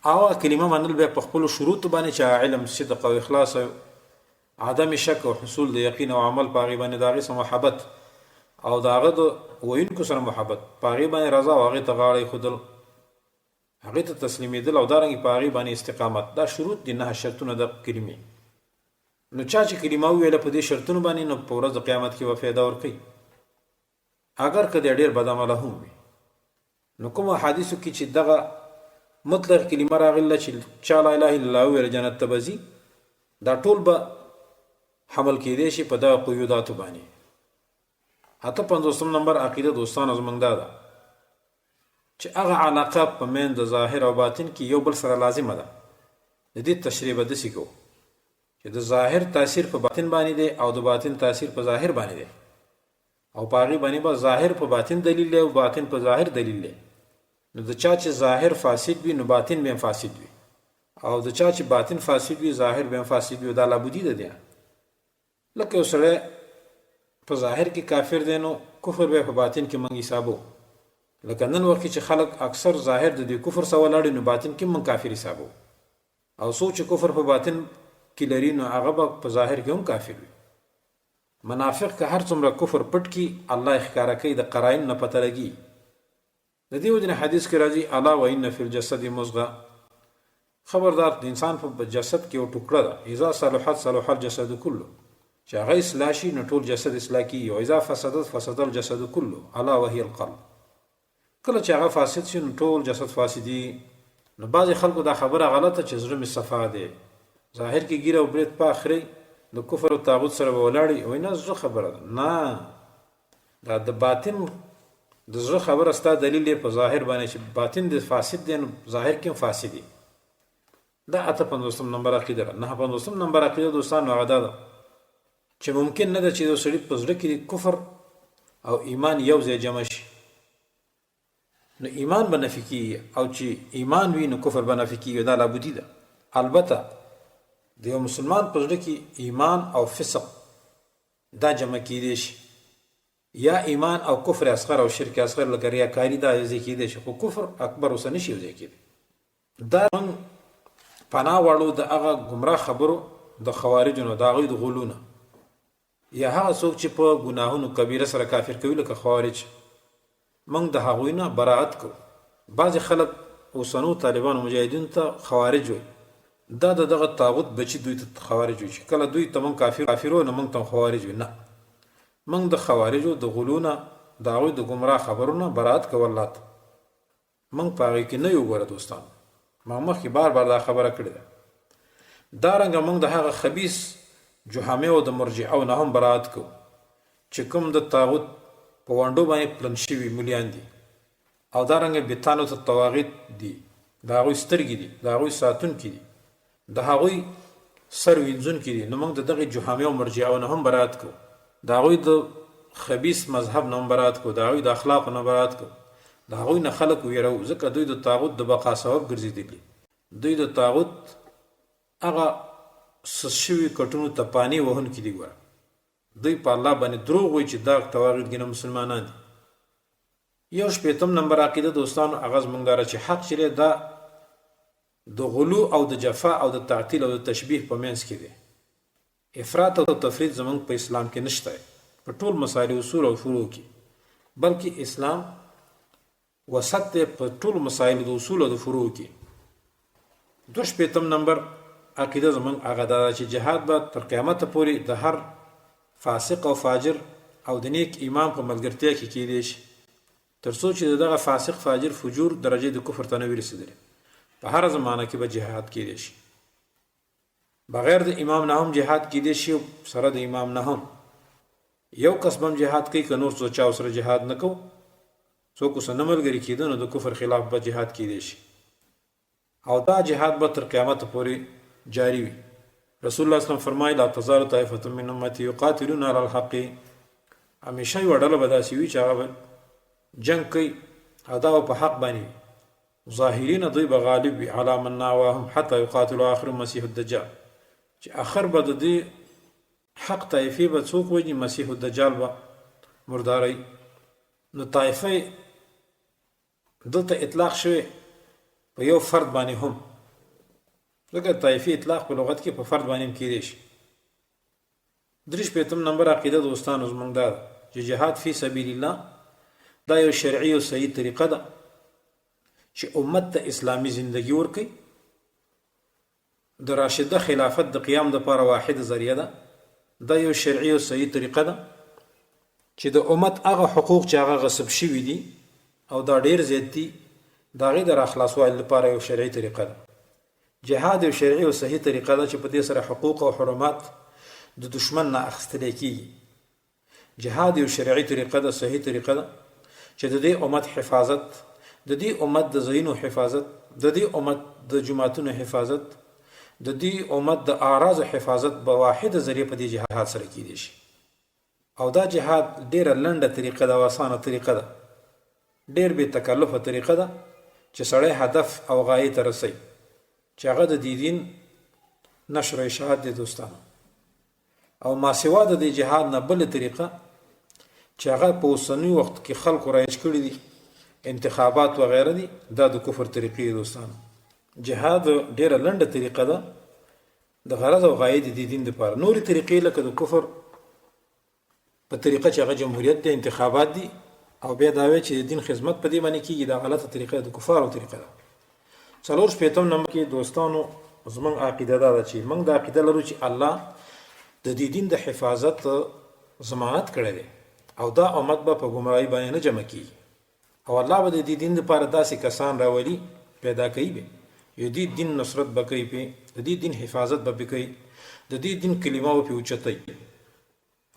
هغه کلمه منل بیا په خپلو شروطو باندې چې علم، صدق او اخلاص او عدم شک او حصول د یقین او عمل په هغې باندې، د هغې سره محبت او د هغه د ویونکو سره محبت، په هغې باندې رضا او هغې ته غاړه ایښودل، هغې ته تسلیمېدل او دارنګې په هغې باندې استقامت، دا شروط دي، نهه شرطونه د کلمې. نو چا چې کلمه وویله په دې شرطونو باندې، نو په ورځ د قیامت کې به فایده ورکوي، اګر که دی ډېر بدعمله هم وي. نو کوم احادیثو کې چې دغه مطلق کلمه راغله چې چا لا اله الا الله وویله جنت ته به ځي، دا ټول به حمل کېدی شي په دغه قیوداتو باندې. 58 نمبر عقیده دوستانو زمونږ دا ده چې هغه علاقه په مین د ظاهر او باطن کې یو بل سره لازمه ده. د دې تشریح به داسې کوو چې د ظاهر تاثیر په باطن باندې دی او د باطن تاثیر په ظاهر باندې دی، او په هغې باندې به ظاهر په باطن دلیل دی او باطن په ظاهر دلیل دی. نو د چا چې ظاهر فاسد وي نو باطن به هم فاسد وي، او د چا چې باطن فاسد وي ظاهر به هم فاسد وي. دا لابودي ده دی. لکه یو سړی په ظاهر کې کافر دی نو کفر به په باطن کې موږ حسابو. لکه نن وخت کې چې خلک اکثر ظاهر د دې کفر سره ولاړ نو باطن کې موږ کافر حسابو، او څوک چې کفر په باطن کې لري نو هغه به په ظاهر کې هم کافر وي. منافق که هر څومره کفر پټ کړي الله یې ښکاره کوي، د قراین نه پته لګي. د دې وجې نه حدیث کې راځي الا وان فی الجسد مضغه، خبردار د انسان په جسد کې یو ټوکړه ده، اذا صلحت صلح الجسد كله، چې هغه اصلاح شي نو ټول جسد اصلاح کیږي، او اذا فسدت فسد الجسد كله الا وهي القلب. کله چې هغه فاسد شي نو ټول جسد فاسدي. نو بعضې خلکو دا خبره غلطه چې زړه مې صفا دی، ظاهر کې ږیره او برېت پاک خري، د کفر او طاغوت سره به ولاړي، وایي نه زړه خبره ده. نه، دا د باطن د زړه خبره ستا دلیل دی په ظاهر باندې چې باطن دې فاسد دی نو ظاهر کې هم فاسد دی. دا 58 نمبر عقیده ده. 59 نمبر عقیده دوستانو هغه دا ده چې ممکن نه ده چې یو سړي په زړه کې کفر او ایمان یو ځای جمع شي، نو ایمان به نفي کیږي، او چې ایمان وي نو کفر به نفي کیږي. دا لابودي ده. البته د یو مسلمان په زړه کې ایمان او فسق دا جمع کیدی شي، یا ایمان او کفر اصغر او شرک اصغر لکه ریاکاري دا یو ځای کیدی شي، خو کفر اکبر اوسه نشي یو ځای کیدی. دا موږ پناه غواړو د هغه ګمراه خبرو د خوارجو نه، د هغوی د غلو نه، یا هغه څوک چې په ګناهونو کبیره سره کافر کوي لکه خوارج، موږ د هغوی نه براعت کوو. بعضې خلک اوسنو طالبانو مجاهدینو ته خوارج وایي، دا د دغه طاغوت بچي دوی ته خوارج وایي چې کله دوی ته موږ کافر وایو نو موږ ته هم خوارج وایي. نه، موږ د خوارجو د غلو نه، د هغوی د ګمراه خبرو نه براعت کوو. الله ته موږ په هغې کې نه یو. ګوره دوستان، ما مخکې بار بار دا خبره کړې ده. دارنګه موږ د هغه خبیث جهامې او د مرجعو نه هم براعت کوو چې کوم د طاغوت په ونډو باندې پلن شوي ملیان دي، او دارنګه بتانو ته طواغیت دي، د هغوی سترګې دي، د هغوی ساتونکي دي، د هغوی سر وینځونکي دي. نو موږ د دغې جهامې او مرجعو نه هم براعت کوو، د هغوی د خبیث مذهب نه هم براعت کوو، د هغوی د اخلاقو نه براعت کوو، د هغوی نه خلک ویروو، ځکه دوی د طاغوت د بقا سبب ګرځېدلي. دوی د طاغوت هغه سست شوي کټونو ته پانې وهونکي دي. ګوره دوی په الله باندې دروغ وایي چې دا طواغیت ګنه مسلمانان دي. 61 نمبر عقیده دوستانو هغه زموږ دا چې حق چې دا د غلو او د جفا او د تعطیل او د تشبیه په منځ کې دی. افراط او تفرید زموږ په اسلام کې نشته په ټول مسایل اصول او فروع کې، بلکې اسلام وسط دی په ټولو مسایلو د اصول او د فروع کې. 62 نمبر عقیده زموږ هغه دا ده چې جهاد به تر قیامته پورې د هر فاسق او فاجر او د نیک امام په ملګرتیا کې کیدی شي، تر څو چې د دغه فاسق فاجر فجور درجې د کفر ته نه وي رسېدلې. په هره زمانه کې به جهاد کیدی شي، بغیر د امام نه هم جهاد کیدی شي، سره د امام نه هم. یو کس به هم جهاد کوي که نور څو چا سره جهاد نه کوو، څوک ورسره نه ملګري کېده نو د کفر خلاف به جهاد کیدی شي، او دا جهاد به تر قیامته پورې جاری وي. رسول الله اسلام فرمایي لا تزال طائفة من امتي يقاتلون على الحق، همیشه یوه ډله به داسې وي چې هغه به جنګ کوي او دا به په حق باندې وي، ظاهرین دوی به غالب وي علی من ناواهم حتی یقاتلوا آخر مسیح الدجال، چې آخر به د دې حق طایفې به څوک وژني؟ مسیح الدجال به مرداروي. نو طایفه دلته اطلاق شوی په یو فرد باندې هم، ځکه طایفې اطلاق په لغت کې په فرد باندې هم کیدی شي. 63 نمبر عقیده دوستانو زموږ دا ده چې جهاد فی سبیل الله دا یو شرعي او صحیح طریقه ده چې امت ته اسلامي زندگی ورکوي، د راشده خلافت د قیام دپاره واحده ذریعه ده. دا یو شرعي او صحیح طریقه ده چې د امت هغه حقوق چې هغه غصب شوي دي او دا ډیر زیات دي، د هغې د راخلاصوالي لپاره یو شرعي طریقه ده. جهاد یو شرعي او صحیح طریقه ده چې په دې سره حقوق او حرمات د دشمن نه اخیستلی کیږي. جهاد یو شرعي طریقه ده، صحیح طریقه ده چې د دې امت حفاظت، د دې امت د ځایونو حفاظت، د دې امت د جوماتونو حفاظت، د دې امت د اعراضو حفاظت به واحده ذریعه په دې جهاد سره کیدی شي. او دا جهاد ډیره لنډه طریقه ده او اسانه طریقه ده، ډیر بې تکلفه طریقه ده چې سړی هدف او غایې ته رسوي، چې هغه د دې دین نشر او اشاعت دی دوستانو. او ما سوا د دې جهاد نه بله طریقه چې هغه په اوسني وخت کې خلکو رایج کړي دي، انتخابات وغیره دي، دا د کفر طریقې دي دوستانو. جهاد ډیره لنډه طریقه ده د غرض او غایې د دې دین لپاره. نورې طریقې لکه د کفر په طریقه چې هغه جمهوریت دی، انتخابات دي، او بیا دا وایي چې د دین خدمت په دې باندې کېږي، دا غلطه طریقه ده، د کفارو طریقه ده. 64 نمبر کې دوستانو زمونږ عقیده دا ده چې موږ دا عقیده لرو چې الله د دې دین د حفاظت ضمانت کړی دی او دا امت به په ګمراهۍ باندې نه جمع کیږي، او الله به د دې دین لپاره داسې کسان راولي پیدا کوي به، یو دې دین نصرت به کوي پې، د دې دین حفاظت به پې کوي، د دې دین کلمه به پې اوچتوي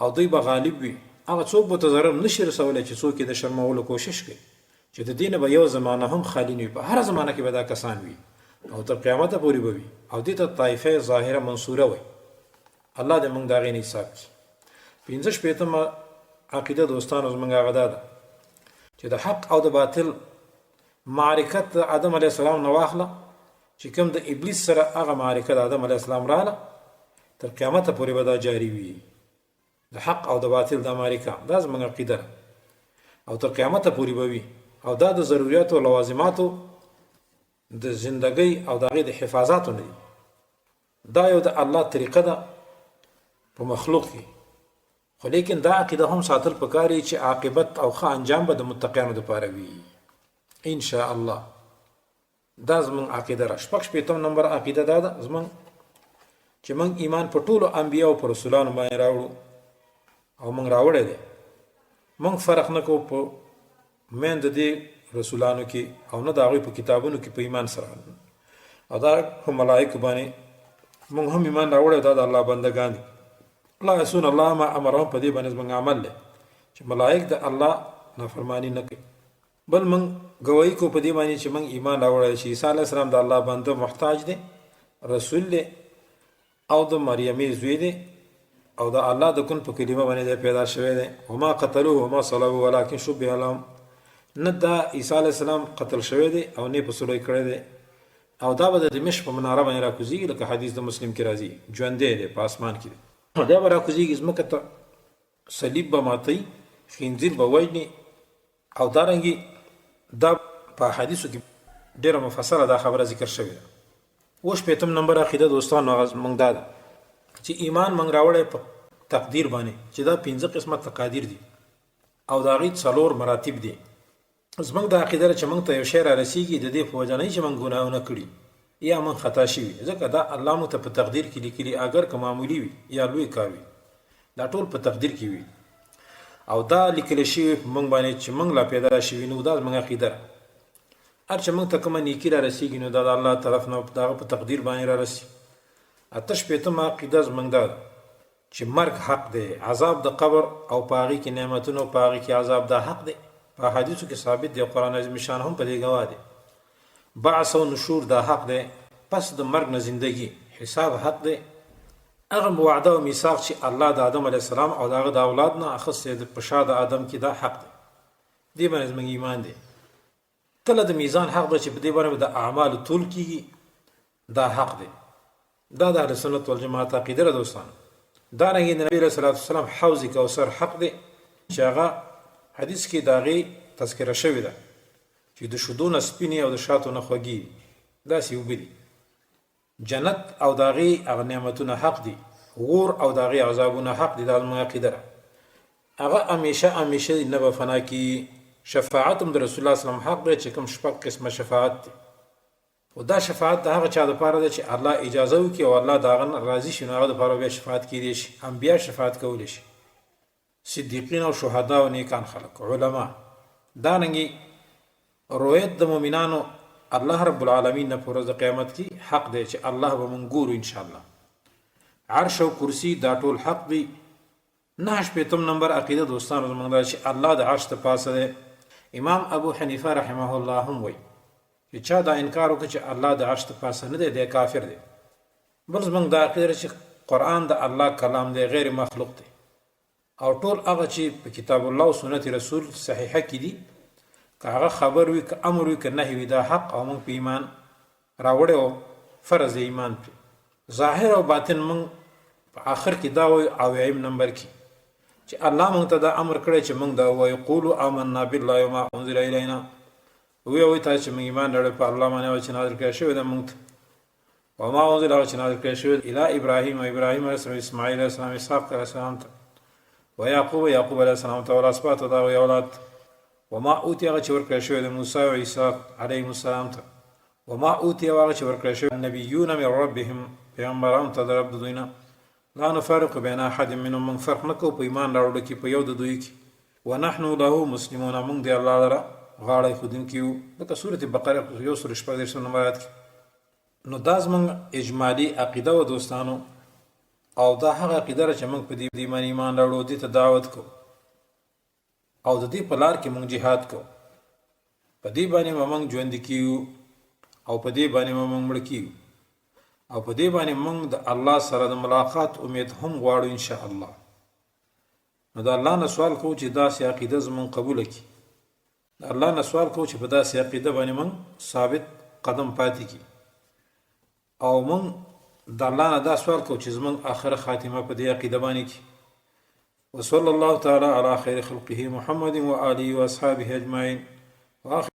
او دوی به غالب وي. هغه څوک به ته ضرر نشي رسولی چې څوک یې د شرمولو کوشش کوي، چې د دې نه به یو زمانه هم خالي نه وي، په هره زمانه کې به دا کسان وي او تر قیامته پورې به وي، او دې ته طایفه ظاهره منصوره وایي. الله دې موږ د هغې نه حساب کړي. 65مه عقیده دوستانو زموږ هغه دا ده چې د حق او د باطل معرکه د آدم علیه السلام نه واخله، چې کوم د ابلیس سره هغه معرکه د آدم علیه السلام راله، تر قیامته پورې به دا جاری وي، د حق او د باطل دا معرکه، دا زموږ عقیده ده او تر قیامته پورې به وي. او دا د ضروریاتو او لوازماتو د زندګۍ او د هغې د حفاظاتو نه دي. دا یو د الله طریقه ده په مخلوق کې، خو لیکن دا عقیده هم ساتل پکار دي چې عاقبت او ښه انجام به د متقیانو دپاره وي ان شاء الله. دا زموږ عقیده را. 66 نمبر عقیده دا ده زموږ چې موږ ایمان په ټولو انبیاء او په رسولانو باندې راوړو او موږ راوړی دی. موږ فرق نه کوو په مین د دې رسولانو کې او نه د هغوی په کتابونو کې په ایمان سره، او دا په ملایکو باندې موږ هم ایمان راوړی، دا د الله بندګان دي. لا یعصون الله ما امرهم، په دې باندې زموږ عمل دی چې ملایک د الله نافرمانی نه کوي. بل موږ ګواهي کوو په دې باندې چې موږ ایمان راوړی چې عیسی علیه السلام د الله بنده محتاج دی، رسول دی او د مریمې زوی دی او د الله د کن په کلمه باندې دی پیدا شوی دی. وما قتلوه وما صلبوه ولكن شبه لهم، نه دا عیسی علیه السلام قتل شوی دی او نه په سولې کړی دی، او دا به د دمشق په مناره باندې راکوزیږي لکه حدیث د مسلم کې راځي، ژوندی دی په اسمان کې دی، دا به راکوزیږي ځمکه ته، صلیب به ماتوي، خنزیر به وژني. او دارنګي دا په حدیثو کې ډیره مفصله دا خبره ذکر شوې ده. 67 نمبر عقیده دوستانو هغه موږ دا ده چې ایمان موږ راوړی په تقدیر باندې، چې دا 5 قسمه تقادیر دي او د هغې 4 مراتب دي. زموږ د عقیده ده چې موږ ته یو شی را رسیږي د دې په وجه نه چې موږ ګناهونه کړي یا موږ خطا شوي، ځکه دا الله موږ ته په تقدیر کې لیکلي، اګر که معمولي وي یا لوی کار وي، دا ټول په تقدیر کې وي او دا لیکل شوي په موږ باندې چې موږ لا پیدا شوي نو دا زموږ عقیده ده. هر چې موږ ته کومه نیکي را رسیږي نو دا د الله طرف نه د هغه په تقدیر باندې را رسي. 68مه عقیده زموږ دا ده چې مرګ حق دی، عذاب د قبر او په هغې کې نعمتونه او په هغې کې عذاب دا حق دی، په احادیثو کې ثابت دی، قرآن عظیم شان هم په دې ګواه دی. بعث او نشور دا حق دی، پس د مرګ نه زندگی حساب حق دی. هغه وعده او میثاق چې الله د آدم علیه السلام او د هغه د اولاد نه اخیستی دی په شا د آدم کې، دا حق دی، دې باندې زموږ ایمان دی. تله د میزان حق دی چې په دې باندې د اعمالو تول کیږي، دا حق دی. دا د اهل سنت والجماعت عقیده ده دوستانو. دارنګه د نبی علیه الصلاة والسلام حوض کوثر حق دی چې هغه حدیث کې د هغې تذکره شوې ده چې د شیدو نه سپینې او د شاتو نه خوږې دي، داسې اوبه دي. جنت او د هغې هغه نعمتونه حق دي، اور او د هغې عذابونه حق دي، دا زموږ عقیده ده. هغه همیشه همیشه دي، نه به فنا کیږي. شفاعت هم د رسول الله صلی الله علیه وسلم حق دی چې کوم 6 قسمه شفاعت دی، خو دا شفاعت د هغه چا دپاره دی چې الله اجازه وکړي او الله د هغه نه راضي شي، نو هغه دپاره بیا شفاعت کیدی شي. انبیا شفاعت کولی شي، صدیقین او شهدا او نیکان خلک، علما. دارنګې رویت د مؤمنانو الله رب العالمین نه په ورځ د قیامت کې حق دی چې الله به مونږ ګورو انشاءالله. عرش او کرسی دا ټول حق دی. 69 نمبر عقیده دوستانو زمونږ دا چې الله د عرش د پاسه دی. امام ابو حنیفه رحمه الله هم وایي چې چا دا انکار وکړ چې الله د عرش د پاسه نه دی، دی کافر دی. بل زمونږ دا عقیده چې قرآن د الله کلام دی، غیر مخلوق دی، او ټول هغه چې په کتاب الله او سنت رسول صحیحه کې دي، که هغه خبر وي، که امر وي، که نهي وي، دا حق او موږ په ایمان راوړی او فرض دی ایمان پرې. ظاهر او باطن موږ په آخر کې دا وایو اویایم نمبر کې چې الله موږ ته دا امر کړی چې موږ دا وایو قولوا آمنا بالله وما انزل الینا، وی تاسو چې موږ ایمان راوړی په الله باندې او چې نازل کړی شوی دی موږ ته، وما انزل هغه چې نازل کړی شوی الی ابراهیم، ابراهیم علیه السلام، اسماعیل علیه السلام، اسحاق علیه السلام ته، ویعقوب، یعقوب علیه السلام ته، والاسباط د هغوی اولاد ته، وما اوتي هغه چې ورکړی شوی دی موسی او عیسی علیهم السلام ته، وما اوتي او هغه چې ورکړی شوی النبیون من ربهم، پیغمبرانو ته د رب د دوی نه، لا نفرق بین احد منهم، موږ فرق نه کوو په ایمان راوړلو کې په یو د دوی کې، ونحن له مسلمون، موږ د الله لره غاړه ایښودونکي یو، لکه سورة بقره 136 نمبر آیت کې. نو دا زموږ اجمالي عقیده وه دوستانو، او دا هغه عقیده ده چې موږ په دې باندې ایمان راوړو، دې ته دعوت کوو او د دې په لار کې موږ جهاد کوو. په دې باندې به موږ ژوندي کیږو او په دې باندې به موږ مړه کیږو او په دې باندې موږ د الله سره د ملاقات امید هم غواړو ان شاء الله. نو د الله نه سوال کوو چې داسې عقیده زموږ قبوله کړي. د الله نه سوال کوو چې په داسې عقیده باندې موږ ثابت قدم پاتې کړي او موږ د الله نه دا سوال کوو چې زموږ آخره خاتمه په دې عقیده باندې کړي. وصلى الله تعالى على خير خلقه محمد وآله وأصحابه أجمعين.